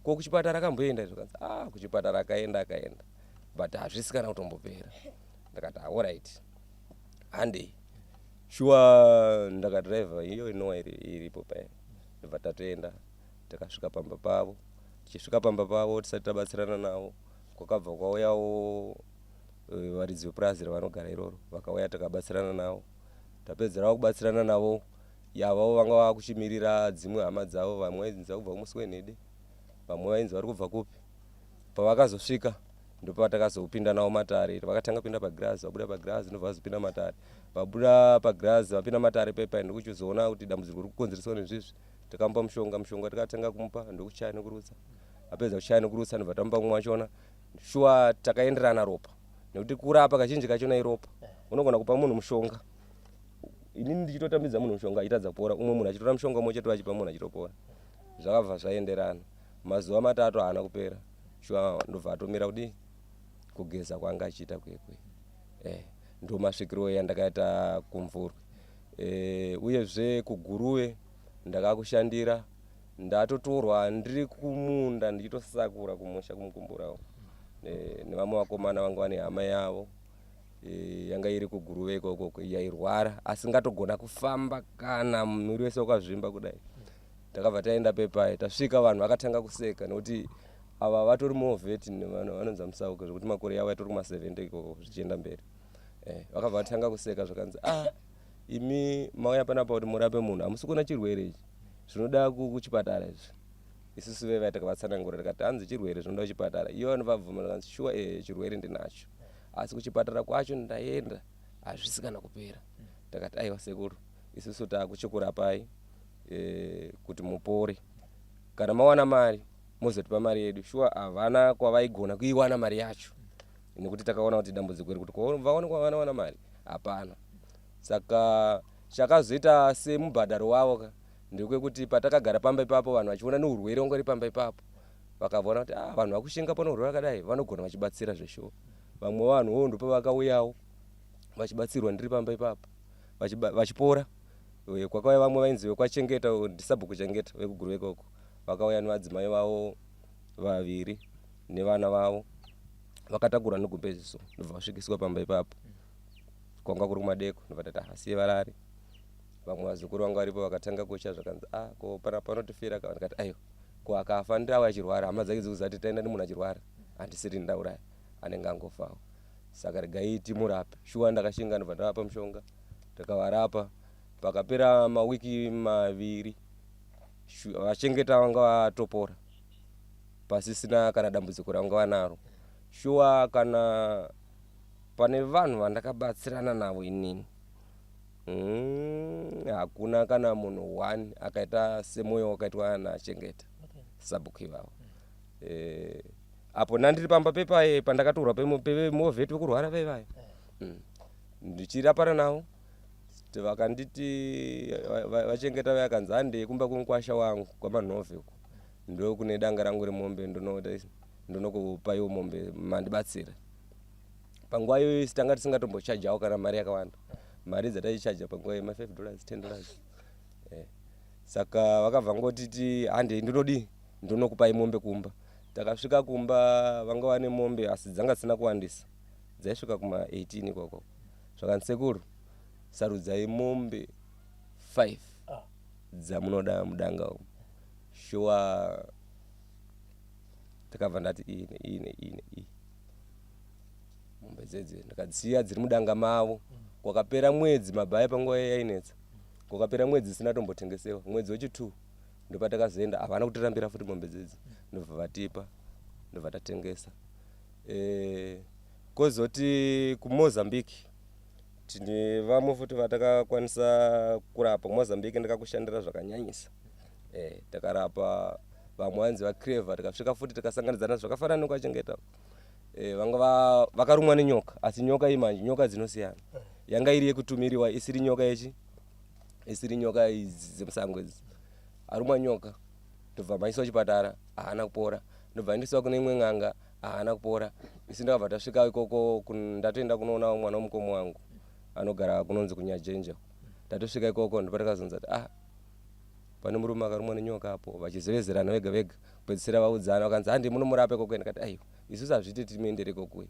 ko kuchipatara akamboenda izvo kanzi ah kuchipatara akaenda akaenda but hazvisi kana kutombopera ndakati aorit handei shuwa ndakadriver iyo inowa iripo paya ndobva tatoenda Takasvika pamba pavo. Tichisvika pamba pavo tisati tabatsirana navo kwakabva kwauyawo eh, varidzi vepurazi ravanogara iroro vakauya takabatsirana navo. Tapedzerawo kubatsirana navo yavavo vanga vakuchimirira dzimwe hama dzavo vamwe vainzi vari kubva kuMusiwenhede vamwe vainzi vari kubva kupi. Pavakazosvika ndopatakazopinda navo matare vakatanga kupinda pagirazi vabuda pagirazi ndobva vazopinda matare vabuda pagirazi vapinda matare pepa ndokuchizoona kuti dambudziko riri kukonzereswa nezvizvi Takamupa mushonga, mushonga tikatanga kumupa ndokuchaya nekurutsa. Apedza kuchaya nekurutsa ndobva tamupa mumwe wachona. Shuwa takaenderana ropa nekuti kurapa kazhinji kachona iropa. Unogona kupa munhu mushonga inini ndichitotambidza munhu mushonga achitadza kupora, umwe munhu achitora mushonga umwe chete achipa munhu achitopora. Zvakabva zvaenderana. Mazuva matatu haana kupera, shuwa ndobva atomira kudii kugeza kwaanga achiita kuye kuye. Eh, ndomasvikiro yandakaita kuMvurwi. Eh, uyezve kuGuruve ndakakushandira ndatotorwa ndiri kumunda ndichitosakura kumusha kumukumbura uko eh, nevamwe vakomana vanga vane hama yavo eh, yanga iri kuGuruve ikoko yairwara asingatogona kufamba kana muviri wese wakazvimba kudai takabva taenda pepai tasvika vanhu vakatanga kuseka nekuti ava vatori movheti vanonzi musauka zvekuti makore yavo yatori kuma 70 ikoko zvichienda mberi eh, vakabva vatanga kuseka zvakanzi ah imi mauya panapa kuti murape munhu hamusi kuona chirwere ichi zvinoda kuchipatara izvi isusu vevaya takavatsanangura tikati hanzi chirwere zvinoda kuchipatara iyo vanobva vakanzi shuwa eh chirwere ndinacho asi kuchipatara kwacho ndaenda hazvisi kana kupera takati aiwa sekuru isusu takuchikurapai eh, kuti mupore kana mawana mari mozotipa mari yedu shuwa havana kwavaigona kuiwana mari yacho nekuti takaona kuti dambudziko iri kuti vaone kwavanowana mari hapana saka chakazoita semubhadharo wavo ka ndekwekuti patakagara pamba ipapo vanhu vachiona neurwere wanga uri pamba ipapo vakavaona kuti ah, vanhu vakushinga pano urwere vakadai vanogona vachibatsira zveshuwa vamwe vanhu wo ndopavakauyawo vachibatsirwa ndiri pamba ipapo vachipora kwakauya vamwe vainzi vekwachengeta ndisabhuku chengeta vekuguruve ikoko vakauya nevadzimai vavo vaviri. Nevana vavo vakatakurwa negumbezi so, ndobva vasvikiswa pamba ipapo. Kwanga kuri kumadeko, ndobva tati asiye varare. Vamwe vazukuru vanga varipo vakatanga kutya, zvakanzi, "A, ko pana panotifira ka?" Ndikati, "Aiwa, ko akafa ndirawo achirwara, hama dzake dzikuziva kuti taenda nemunhu achirwara, handisiri ndauraya, anenge angofawo, saka regai timurape." Shuwa ndakashinga, ndobva ndavapa mushonga, tikavarapa. Pakapera mawiki 2, vachengeta vanga vatopora, pasisina kana dambudziko ravanga vanaro. Shuwa kana pane vanhu vandakabatsirana navo inini, hakuna kana munhu one akaita semwoyo wakaitwa nachengeta sabhuku ivavo. Apo ndandiri pamba pepaye pandakatorwa pemovheti vekurwara vaivayo, ndichirapana navo, vakanditi vachengeta vakanzi, "Handei kumba kwemukwasha wangu kwamanhovhe uko, ndo kune danga rangu remombe, ndonokupaiwo mombe mandibatsira." Panguva iyoyo isi tanga tisingatombochajawo kana mari yakawanda. Mari dzataichaja panguva iyo ma5 dollars, 10 dollars. Saka vakabva ngotiti, "Handei, ndinodii, ndonokupai mombe kumba." Takasvika kumba, vanga vane mombe, asi dzanga dzisina kuwandisa, dzaisvika kuma18 ikoko. Zvakanzi, "Sekuru, sarudzai mombe 5 dzamunoda mudanga umu." Shuwa takabva ndati iyi neiyi neiyi neiyi mombe dzedze, ndikadziya dziri mudanga mavo. Kwakapera mwedzi, mabhaya panguva yainetsa, kwakapera mwedzi isina tombotengesewa. Mwedzi wechi2 ndopatakazoenda, havana kutirambira futi mombe dzedzi, ndobva vatipa, ndobva tatengesa. Kozoti kuMozambique tine vamwe futi vatakakwanisa kurapa. KuMozambique ndakakushandira zvakanyanyisa. Takarapa vamwe vanzi vaCreva. Tikasvika futi tikasanganidzana zvakafanana nekwachengeta. Vanga vakarumwa nenyoka, asi nyoka iyi manje, nyoka dzinosiyana, yanga iri yekutumiriwa, isiri nyoka yechi, isiri nyoka idzi dzemusango idzi. Arumwa nyoka, ndobva maiswa chipatara, haana kupora. Ndobva aendeswa kune imwe n'anga, haana kupora. Isi ndakabva tasvika ikoko, ndatoenda kunoona mwana wemukoma wangu anogara kunonzi kunyajenja. Tatosvika ikoko, ndopatakazonza kuti, "Ah, pane murume akarumwa nenyoka apo." Vachizevezerana vega vega, kupedzisira vaudzana, vakanzi, "Handi munomurapa ikoko." Ndikati, "Aiwa, isusu hazviiti timuendere ikoko,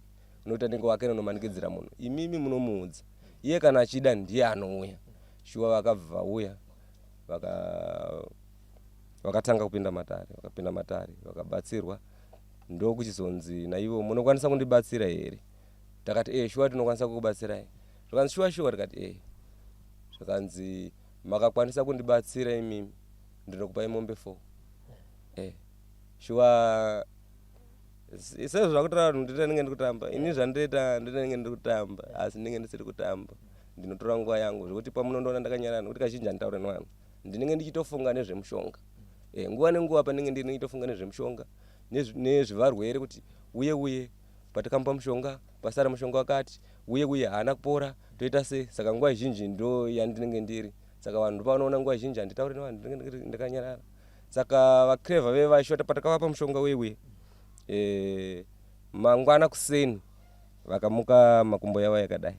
unoita ndenge wake unomanikidzira munhu. Imimi munomuudza iye, kana achida ndiye anouya." Shuwa vakabva vauya, vakatanga kupinda matare, vakapinda matare, vakabatsirwa. Ndokuchizonzi naivo, "Munokwanisa kundibatsira here?" Takati, "E, shuwa tinokwanisa kukubatsirai." Zvakanzi, "Shuwa shuwa?" Tikati, "E." Zvakanzi, "Makakwanisa kundibatsira imimi, ndinokupai mombe 4." E, shuwa sezvo zvakutora vanhu, ndinenge ndiri kutamba ini, zvandoita ndinenge ndiri kutamba, asi ndinenge ndisiri kutamba. Ndinotora nguva yangu zvekuti pamunondoona ndakanyarara, nekuti kazhinji handitaure nevanhu, ndinenge ndichitofunga nezvemushonga. Nguva nenguva pandinenge ndiri ndichitofunga nezvemushonga, nezvevarwere, kuti uye uye patikamupa mushonga, pasara mushonga wakati, uye uye haana kupora, toita sei? Saka nguva zhinji ndo yandinenge ndiri. Saka vanhu ndopavanoona nguva zhinji handitauri nevanhu, ndinenge ndakanyarara. Saka vaCreva vevashota, patakavapa mushonga uye, mangwana kuseni vakamuka, makumbo yavo yakadai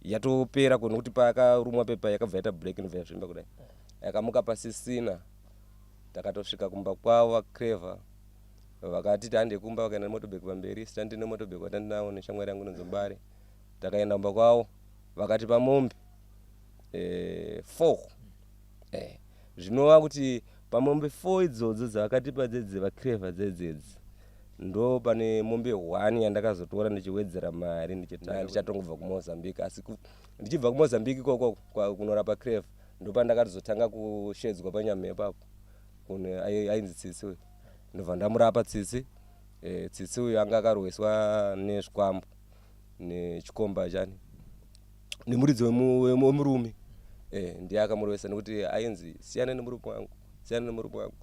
yatopera, nokuti pakarumwa pepa yakabva yaita black, inobva yazvimba kudai, yakamuka pasisina. Takatosvika kumba kwavo, vaCreva vakatiti hande kumba, vakaenda nemotobheki pamberi, sitandi nemotobheki watandinawo neshamwari yangu inonzi Mbare. Takaenda kumba kwavo, vakatipa mombe 4, zvinova kuti pamombe 4 idzodzo dzavakatipa dzedze vaCreva dzedzedzi, ndo pane mombe 1 yandakazotora ndichiwedzera mari ndichatongobva kuMozambique. Asi ndichibva kuMozambique ikoko kunorapa Creva, ndopandakatozotanga kushedzwa panyamhepo apo kune ainzi Tsitsi uyu, ndobva ndamurapa Tsitsi. Tsitsi uyu anga akarweswa nezvikwambo nechikomba chani nemuridzi wemurume. Ndiye akamurwesa, nekuti ainzi, "Siyana nemurume wangu, siyana nemurume wangu."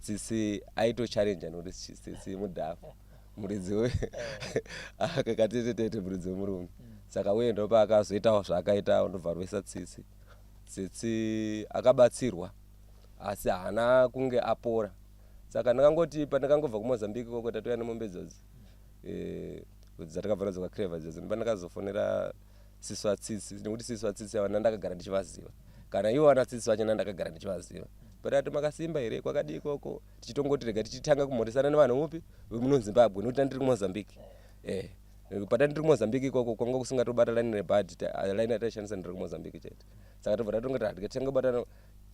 Tsitsi aitochallenja, nekuti Tsitsi mudhafu, muridzi akakatetetete muridzi wemurume. Saka uye ndopaakazoitawo zvaakaitawo, ndobva rwesa Tsitsi. Tsitsi akabatsirwa, asi haana kunge apora. Saka ndakangoti pandakangobva kuMozambique ikoko, tatouya nemombe idzodzi, dzatakabva nadzo kwaCreva idzodzo, ndopandakazofonera sisi vaTsitsi, nekuti sisi vaTsitsi ava ndandakagara ndichivaziva, kana ivo vana Tsitsi vacho ndandakagara ndichivaziva. Patati makasimba here, kwakadii ikoko, tichitongoti rega tichitanga kumhoresana nevanhu upi vemuno Zimbabwe, nekuti tandiri kuMozambique. Patati ndiri kuMozambique ikoko kwanga kusingatobata line rebhadhi, line yataishandisa ndiri kuMozambique chete. Saka tobva tatongoti hatikatanga kubatana.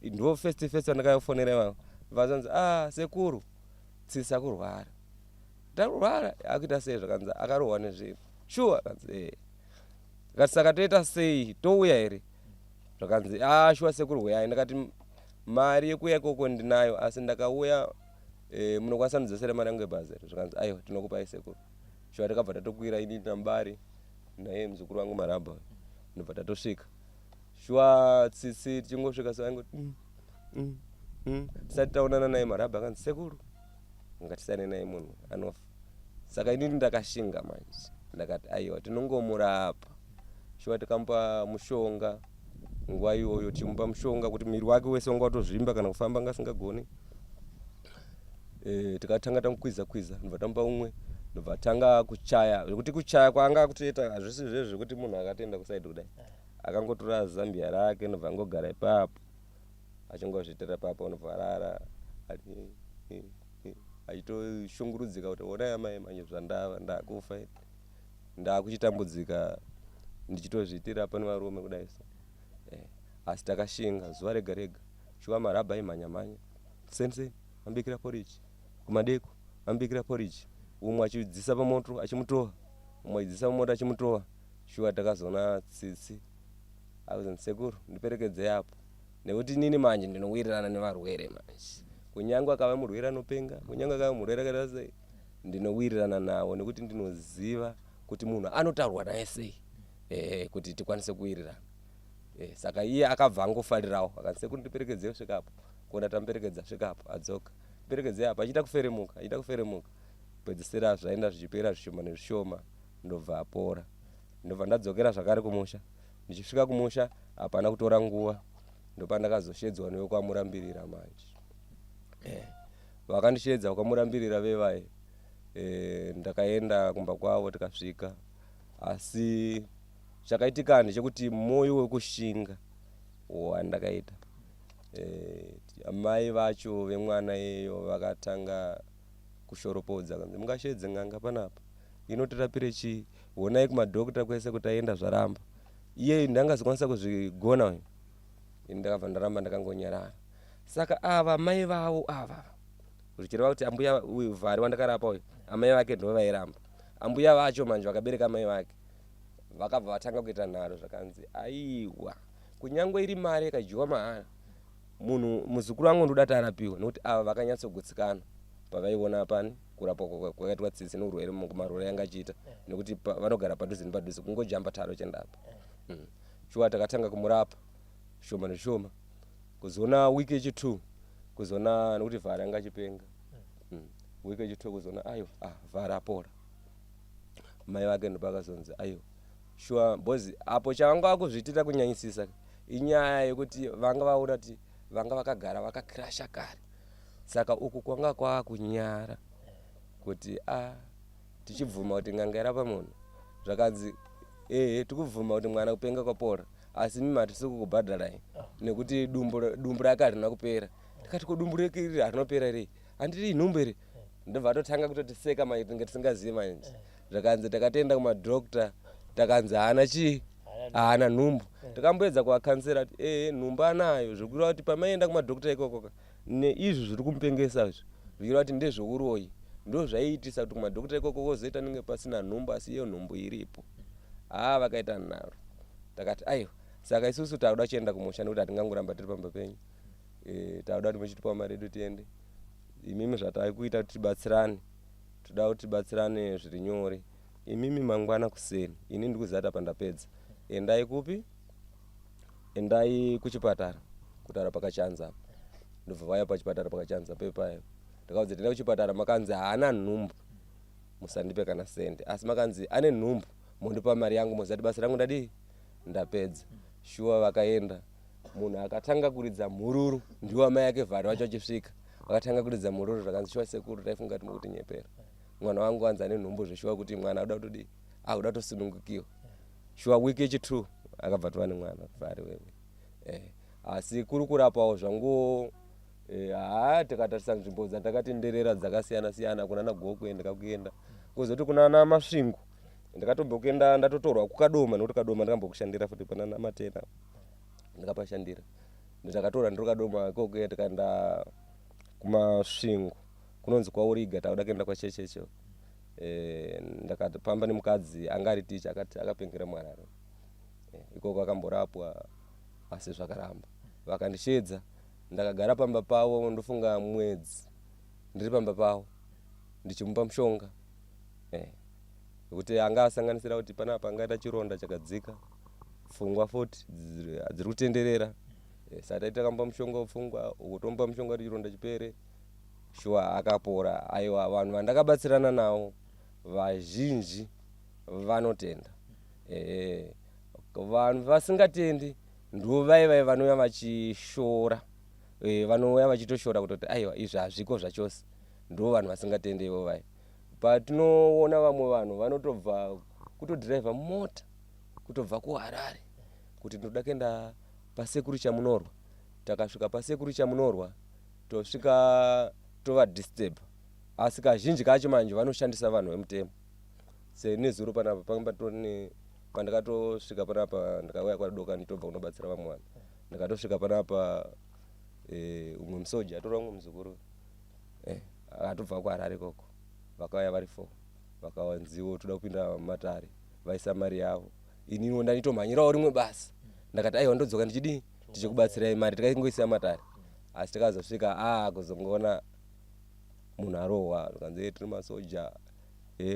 Ndo first vandakafonera ivavo, vazanzi, "Ah, sekuru, Tsitsi akurwara." "Takurwara akuita sei?" Zvakanzi akarohwa nezvinhu. "Shuwa?" Kanzi, "Eh." Kati, "Saka toita sei, touya here?" Zvakanzi, "A, shuwa sekuru, huyai." Ndakati, "Mari yekuuya ikoko ndinayo, asi ndakauya munokwanisa kundidzosera mari yangu yebhazi here?" Zvakanzi, "Aiwa, tinokupai sekuru." Shuwa takabva tatokwira, ini naMubari naye muzukuru wangu Marabha, ndobva tatosvika. Shuwa Tsitsi tichingosvika so aingoti Tisati taonana naye, Marabha akanzi, "Sekuru, ngatisane naye, munhu anofa." Saka inini ndakashinga manje, ndakati, "Aiwa, tinongomurapa." Shuwa tikamupa mushonga nguva iyoyo, tichimupa mushonga kuti muviri wake wese wanga watozvimba, kana kufamba anga asingagoni. Tikatanga tamukwiza kwiza, ndobva tamupa umwe, ndobva tanga kuchaya, zvekuti kuchaya kwaanga akutoita hazvisi zvezvo zvekuti munhu akatoenda kusaidi kudai. Akangotora zambia rake, ndobva angogara ipapo achingozviitira ipapo, ndobva arara achitoshungurudzika kuti, "Onai amai, manje zvandava, ndakufa, ndakuchitambudzika ndichitozviitira pane varume kudai so." Asi takashinga zuva rega rega. Shuwa Marabha aimhanya mhanya, seni ambikira porridge, kumadeko ambikira porridge, umwe achidzisa pamoto achimutoa, umwe achidzisa pamoto achimutoa. Shuwa takazoona Tsitsi akuzonzi, "Sekuru, ndiperekedzei apo," nekuti inini manje ndinowirirana nevarwere manje, kunyange akava murwere anopenga, kunyange akava murwere akaita sei, ndinowirirana navo nekuti ndinoziva kuti munhu anotaurwa naye sei kuti tikwanise kuwirirana. Saka iye akabva angofarirawo, akanzi, "Sekuru, ndiperekedzei kusvika apo." Kuona tamuperekedza svika apo, adzoka, "Perekedzei apo," achiita kuferemuka, achiita kuferemuka. Pedzisira zvaenda zvichipera zvishoma nezvishoma, ndobva apora. Ndobva ndadzokera zvakare kumusha. Ndichisvika kumusha, hapana kutora nguva, ndopandakazoshedzwa newekwamurambirira manje. Vakandishedza kwamurambirira vevai. Ndakaenda kumba kwavo, tikasvika, asi chakaitika ndechekuti mwoyo wekushinga wandakaita, amai vacho vemwana iyeyo vakatanga kushoropodza, kanzi, "Mungashedze n'anga panapa, inotirapire chii? Honai kumadhokta kwese kuti aenda, zvaramba. Iye ndangazokwanisa kuzvigona uyu." Ini ndakabva ndaramba ndakangonyarara. Saka ava mai vavo ava, zvichireva kuti ambuya uyu Vhari wandakarapa uyu, amai vake ndo vairamba. Ambuya vacho manje vakabereka mai vake vakabva vatanga kuita nharo. Zvakanzi, "Aiwa, kunyange iri mari ikadyiwa mahara, munhu muzukuru wangu ndoda kuti arapiwe," nekuti ava vakanyatsogutsikana pavaiona pani kurapwa kwakaitwa Tsitsi neurwere kumarwere yanga achiita, nekuti vanogara padhuze nepadhuze, kungojamba taro chendapa. Shuwa takatanga kumurapa shoma neshoma, kuzoona wiki yechi2, kuzoona nekuti Vhari anga achipenga. Wiki yechi2 kuzoona, aiwa, ah, Vhari apora. Mai vake ndopakazonzi, "Aiwa, shuwa," because apo chavanga vakuzviitira kunyanyisisa inyaya yekuti vanga vaona kuti vanga vakagara vakakirasha kare, saka uku kwanga kwakunyara kuti a tichibvuma kuti n'anga irapa munhu. Zvakanzi, "Ehe, tikubvuma kuti mwana kupenga kwapora, asi mimi hatisi kukubhadharai nekuti dumbu rake harina kupera." Tikati, "Ko dumbu rake iri harinopera rei? Handiri inhumbu here?" Ndobva atotanga kutotiseka manje, tinge tisingazivi manje. Zvakanzi, "Takatoenda kumadhokta, takanzi haana chii, haana nhumbu." Takamboedza kuvakansera kuti, "Ehe, nhumbu anayo," zvokureva kuti pamaienda kumadhokta ikoko neizvi zviri kumupengesa izvi, zvichireva kuti ndezveuroyi, ndo zvaiitisa kuti kumadhokta ikoko kozoita nenge pasina nhumbu, asi iyo nhumbu iripo. Haa, vakaita nharo. Takati, "Aiwa, saka isusu takuda kuchienda kumusha nekuti hatingangoramba tiri pamba penyu. Takuda kuti muchitipawo mari yedu tiende. Imimi zvatakuita kuti tibatsirane, toda kuti tibatsirane zviri nyore. Imimi mangwana kuseni, ini ndikuziva kuti apa ndapedza, endai kupi? Endai kuchipatara kutaura pakachanza apa." Ndobva vauya pachipatara pakachanza pepayo. Ndakaudza, "Tenda kuchipatara, makanzi haana nhumbu, musandipe kana sende, asi makanzi ane nhumbu, mondipa mari yangu, moziva kuti basa rangu ndadii, ndapedza." Shuwa vakaenda. Munhu akatanga kuridza mhururu ndiwo amai ake Vhari vacho. Achisvika vakatanga kuridza mhururu. Zvakanzi, "Shuwa sekuru, taifunga kuti mukutinyepera. Mwana wangu anzi ane nhumbu zveshuwa, kuti mwana akuda kutodii, akuda kutosunungukiwa." Shuwa wiki yechi2 akabva tova nemwana Vhari wewe. Asi kuri kurapawo zvangu. Haa, tikatarisa nzvimbo dzandakatenderera dzakasiyana siyana, kunana Gokwe ndakakuenda, kozoti kunana Masvingo ndakatombokuenda, ndatotorwa kuKadoma, nekuti Kadoma ndakambokushandira futi panana Matena, ndakapashandira. Ndakatora ndiri Kadoma ikoko, tikaenda kuMasvingo kunonzi kwaUriga, takuda kuenda kwaChechecho. Ndakafamba nemukadzi anga ari ticha, akati akapengera muHarare. Ikoko akamborapwa asi zvakaramba. Vakandishedza, ndakagara pamba pavo, ndofunga mwedzi ndiri pamba pavo ndichimupa mushonga, nekuti anga asanganisira kuti panapa angaita chironda chakadzika, pfungwa futi dziri kutenderera. Saka taiti takamupa mushonga wepfungwa, uku tomupa mushonga kuti chironda chipere. Shuwa akapora. Aiwa, vanhu vandakabatsirana navo vazhinji vanotenda. Vanhu vasingatendi ndo vai vanouya vachishora, vanouya vachitoshora kutoti aiwa, izvi hazviko zvachose. Ndo vanhu vasingatendi ivo vai. Patinoona vamwe vanhu vanotobva kutodhiraivha mota kutobva kuHarare kuti ndoda kuenda pasekuru Chamunorwa. Takasvika pasekuru Chamunorwa, tosvika tovadisturb, asi kazhinji kacho manje vanoshandisa vanhu vemutemo. Senezuro panapa panga patori, pandakatosvika panapa, ndakauya kwadoka nditobva kunobatsira vamwe vanhu. Ndakatosvika panapa, umwe musoja atora umwe muzukuru, akatobva kuHarare ikoko. Vakauya vari four, vakawanziwo toda kupinda matare, vaisa mari yavo. Ininiwo ndanitomhanyirawo rimwe basa, ndakati aiwa, ndodzoka ndichidii, tichikubatsirai mari tikaingoisiya matare. Asi takazosvika a kuzongoona munhu arohwa, tikanzi tiri masoja,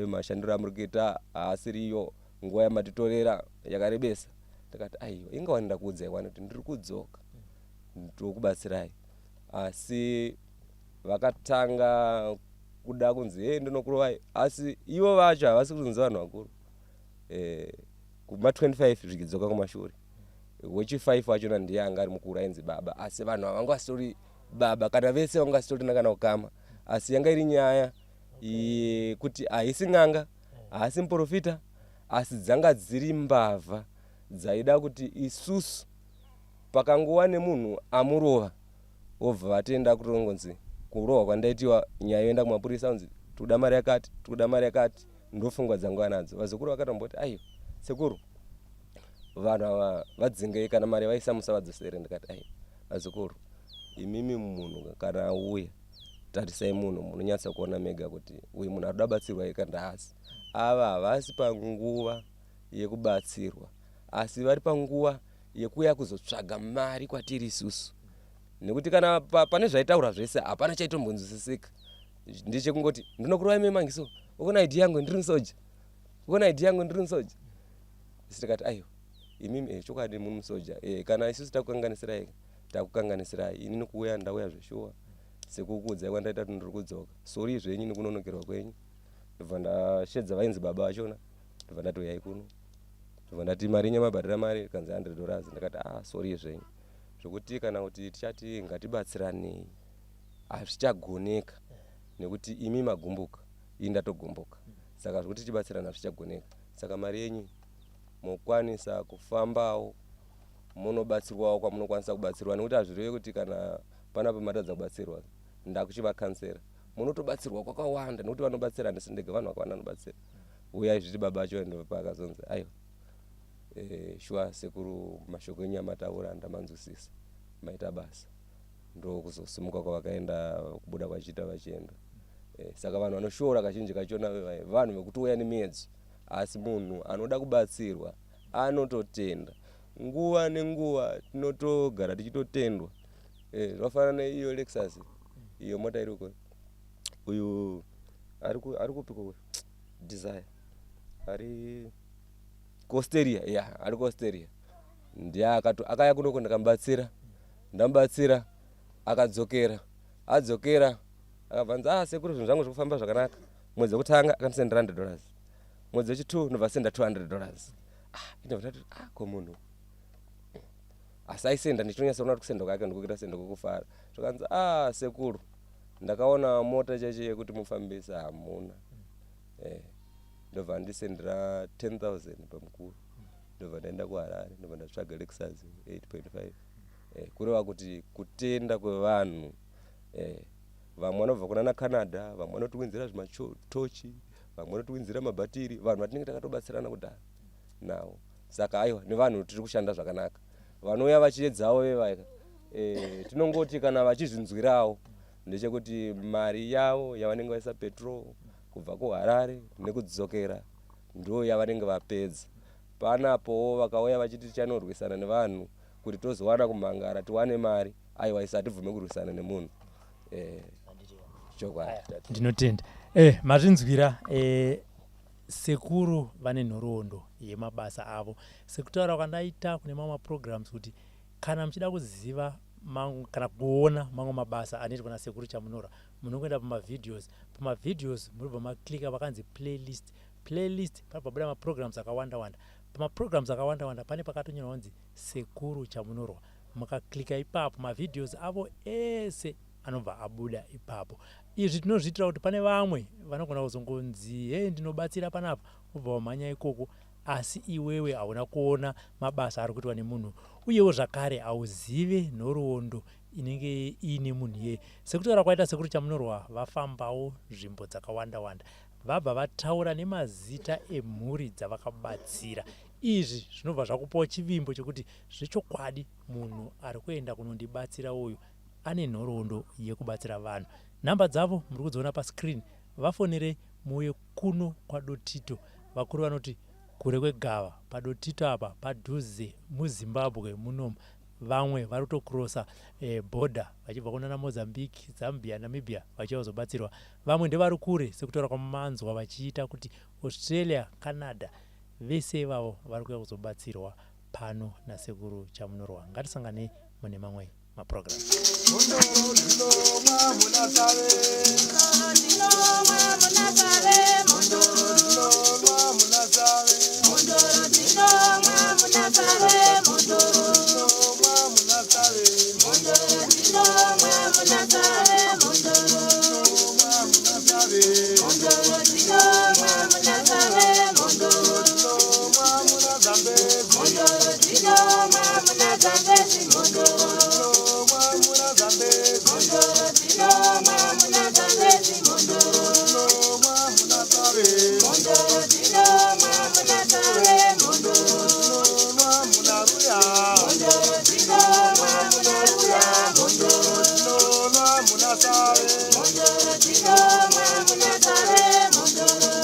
mashandiro amuri kuita haasiriyo, nguva yamatitorera yakarebesa. Ndakati aiwa, ingawani ndakuudzai wani kuti ndiri kudzoka ndokubatsirai. Asi vakatanga kuda kunzi ndinokurovai, asi ivo vacho havasi kunzi vanhu vakuru, kuma 25 zvichidzoka kumashure. Wechi5 wachona ndiye anga ari mukuru, ainzi baba, asi vanhu ava vanga vasitori baba kana vese vanga vasitorina kana ukama, asi yanga iri nyaya yekuti haisi n'anga, haasi muprofita, asi dzanga dziri mbavha dzaida kuti isusu pakanguva nemunhu amurova wobva vatenda kutongonzi kurohwa kwandaitiwa, nyaya yoenda kumapurisa, kunzi tikuda mari yakati, tikuda mari yakati. Ndofungwa dzangu anadzo. Vazukuru vakatomboti aiwa sekuru, vanhu ava vadzingei, kana mari vaisa musavadzosere. Ndikati aiwa vazukuru, imimi munhu kana auya tarisai munhu, munonyatsa kuona mega kuti uyu munhu ari kuda batsirwa kana haasi. Ava havasi panguva yekubatsirwa, asi vari panguva yekuuya kuzotsvaga mari kwatiri isusu, nekuti kana pane zvaitaura zvese hapana chaitombonzwisisika. Ndechekungoti ndinokurova ime mangiso, ukona ID yangu, ndiri musoja, ukona ID yangu, ndiri musoja. Isi tikati aiwa imimi, chokwadi muri musoja, kana isusu takukanganisirai, takukanganisirai. Inini kuuya ndauya zveshuwa sekukuudzai kwandaita kuti ndiri kudzoka. Sorry zvenyu nekunonokerwa kwenyu. Ndobva ndashedza vainzi baba vachona, ndobva ndati uyai kuno, ndobva ndati mari yenyu mabhadhara mari, kanzi $100. Ndakati ah, sorry zvenyu, zvokuti kana kuti tichati ngatibatsiranei hazvichagoneka, nekuti imi magumbuka, ini ndatogumbuka, saka zvokuti tibatsirana hazvichagoneka. Saka mari yenyu mokwanisa kufambawo munobatsirwawo kwamunokwanisa kubatsirwa, nekuti hazvireve kuti kana panapa matadza kubatsirwa ndakuchivakansera. Munotobatsirwa kwakawanda, nekuti vanobatsira handisi ndega, vanhu vakawanda vanobatsira. Uyai zviti baba acho ndopakazonzi aiwa, shuwa sekuru, mashoko enyu amataura ndamanzwisisa, maita basa. Ndokuzosimuka kwavakaenda, kubuda kwachiita vachienda. Saka vanhu vanoshora kazhinji kachona vanhu vekutouya nemiedzo, asi munhu anoda kubatsirwa anototenda nguva nenguva, tinotogara tichitotendwa. Zvafanana neiyo Lexus, iyo mota iri uko, uyu ari kupiko uyu Desire ari kuAustralia ya, ari kuAustralia, ndiye akaya kunoko, ndikamubatsira, ndamubatsira akadzokera. Adzokera akabvanza, ah sekuru, zvinhu zvangu zviri kufamba zvakanaka. Mwedzi wekutanga akandisendera $100, mwedzi wechi2 ndobva senda $200. Ah, ndobva ndati ah, ko munhu asi aisenda, ndichitonyatsoona kuti kusenda kwake ndikuita senda kwekufara. Zvakanzi ah sekuru, ndakaona mota chaicho yekuti mufambisa hamuna, ndobva ndisendera 10,000 pamukuru, ndobva ndaenda kuHarare, ndobva ndatsvaga Lexus 8.5. Kureva kuti kutenda kwevanhu. Eh, vamwe vanobva kunana Canada, vamwe vanotiunzira zvimatochi, vamwe vanotiunzira mabhatiri, vanhu vatinenge takatobatsirana kudhara navo. Saka aiwa, nevanhu tiri kushanda zvakanaka. Vanouya vachiedzawo vevaya, eh, tinongoti kana vachizvinzwirawo ndechekuti mari yavo yavanenge vaisa petrol kubva kuHarare nekudzokera ndo yavanenge vapedza. Panapowo vakauya vachiti tichanorwisana nevanhu kuti tozowana kumhangara tiwane mari, aiwa, isu hatibvume kurwisana nemunhu. Eh, chokwadi. Ndinotenda. Mazvinzwira, sekuru vane nhoroondo yemabasa avo. Sekutaura kwandaita kune mamwe maprograms kuti kana muchida kuziva mangu kana kuona mamwe mabasa anoitwa nasekuru Chamunorwa, munongoenda pamavideos. Pamavideos munobva maclicka pakanzi playlist. Playlist panobva buda maprograms akawanda wanda. Pamaprograms akawanda wanda pane pakatonyorwa kunzi Sekuru Chamunorwa. Mukaclicka ipapo, mavideos avo ese anobva abuda ipapo. Izvi tinozviitira kuti pane vamwe vanogona kuzongonzi, "He, ndinobatsira panapa," ubva wamhanya ikoko, asi iwewe hauna kuona mabasa ari kuitwa nemunhu, uyewo zvakare hauzive nhoroondo inenge iine munhu iyeye. Sekutaura kwaita Sekuru Chamunorwa, vafambawo nzvimbo dzakawanda wanda, vabva vataura nemazita emhuri dzavakabatsira. Izvi zvinobva zvakupawo chivimbo chekuti zvechokwadi munhu ari kuenda kunondibatsira uyu ane nhoroondo yekubatsira vanhu. Nhamba dzavo muri kudziona pascreen, vafonerei muuye kuno kwaDotito. Vakuru vanoti kure kwegava, paDotito apa padhuze muZimbabwe munomu. Vamwe vari kutokurosa bhodha vachibva kunana Mozambique, Zambia, Namibia vachiuya kuzobatsirwa. Vamwe ndevari kure sekutaura kwamanzwa vachiita kuti Australia, Canada, vese ivavo vari kuuya kuzobatsirwa pano naSekuru Chamunorwa. Ngatisanganei mune mamwe maprogram. Mhondoro dzinomwa muna Save. Mhondoro dzinomwa muna Save. Mhondoro dzinonwa muna Save. Mhondoro dzinomwa muna Save. Mhondoro dzinonwa muna Save. Mhondoro dzinomwa muna Save. Mhondoro dzinonwa muna Save. Mhondoro dzinomwa muna Save. Mhondoro dzinonwa muna Zambezi. Mhondoro dzinomwa muna Zambezi. Mhondoro dzinonwa muna Zambezi. Mhondoro dzinomwa muna Zambezi. Mhondoro dzinonwa muna Save. Mhondoro dzinomwa muna Save. Mhondoro dzinonwa muna Ruya. Mhondoro dzinomwa muna Ruya. Mhondoro dzinonwa muna Save. Mhondoro dzinomwa muna Save. Mhondoro.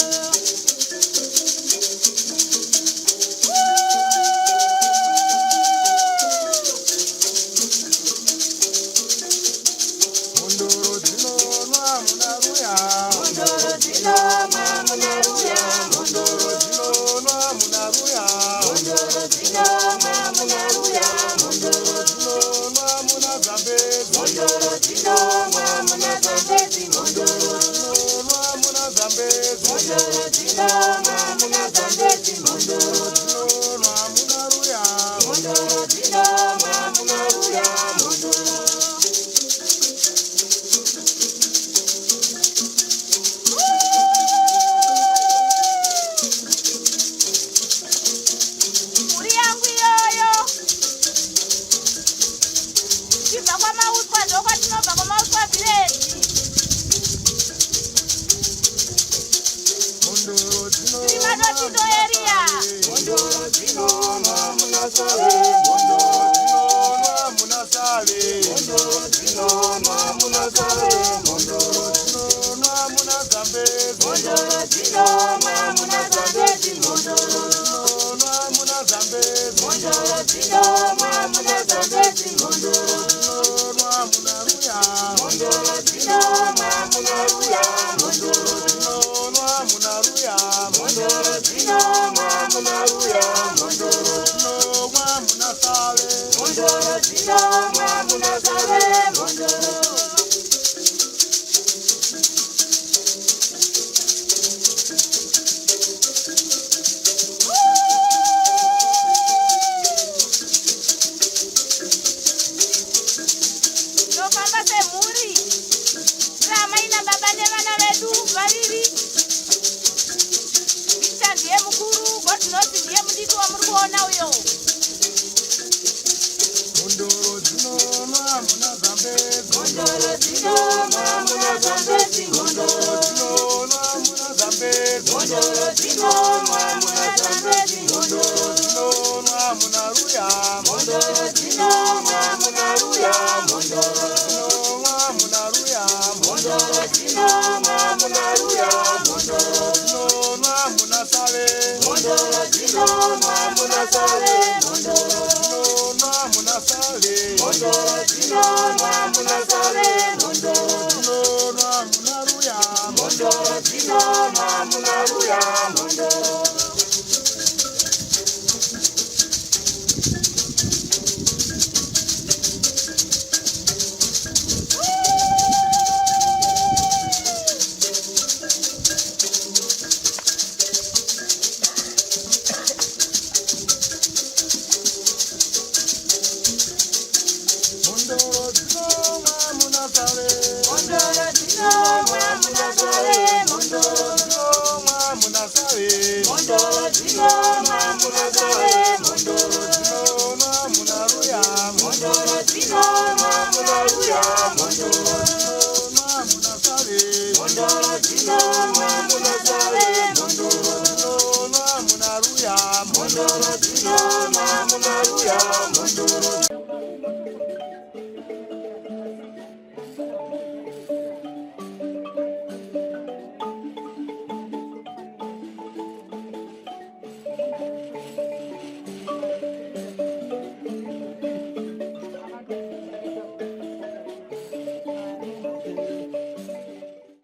Mhondoro dzinonwa muna Ruya. Mhondoro dzinomwa muna Ruya. Mhondoro dzinonwa muna Ruya. Mhondoro dzinomwa muna Ruya. Mhondoro dzinonwa muna Zambezi. Mhondoro dzinomwa muna Zambezi. Mhondoro dzinonwa muna Zambezi. Mhondoro dzinomwa muna Zambezi. Mhondoro dzinonwa muna Ruya. Mhondoro dzinomwa muna Ruya. Mhondoro. Mhuri yangu iyoyo tibva kwaMauswa, ndokwatinobva kwaMauswa village. Mhondoro Tiri maDotito area. Mhondoro dzinonwa muna Save. Mhondoro dzinonwa muna Save. Mhondoro dzinonwa muna Save. Mhondoro dzinonwa muna Zambezi. Mhondoro dzinomwa muna Zambezi. Mhondoro dzinonwa muna Zambezi. Mhondoro dzinomwa muna Zambezi. Mhondoro dzinonwa muna Ruya. Mhondoro dzinomwa muna Ruya. Mhondoro dzinonwa muna Ruya. Mhondoro dzinomwa muna Ruya. Mhondoro dzinonwa muna Save. Mhondoro dzinomwa muna Save. Mhondoro. Tinofamba semhuri, tiri amai nababa nevana vedu vaviri. Victor ndiye mukuru, Godnos ndiye mudiki wamuri kuona uyo. Mhondoro dzinonwa muna Zambezi. Mhondoro. dzinomwa muna Zambezi mhondoro Dzinonwa muna Zambezi. Mhondoro dzinomwa muna Zambezi mhondoro Dzinonwa muna Ruya. Mhondoro dzinomwa muna Ruya mhondoro Dzinonwa muna Ruya. Mhondoro dzinomwa muna Ruya mhondoro Dzinonwa muna Save. Mhondoro dzinomwa muna Save mhondoro Dzinonwa muna Save. Mhondoro dzinomwa muna Save mhondoro Dzinonwa muna Ruya. Mhondoro dzinomwa muna Ruya mhondoro. Mhondoro dzinomwa muna Save. Mhondoro dzinomwa muna Save mhondoro Dzinonwa muna Save. Mhondoro dzinomwa muna Save mhondoro Dzinonwa muna Ruya. Mhondoro dzinomwa muna Ruya mhondoro Dzinonwa muna Save. Mhondoro dzinomwa muna Save.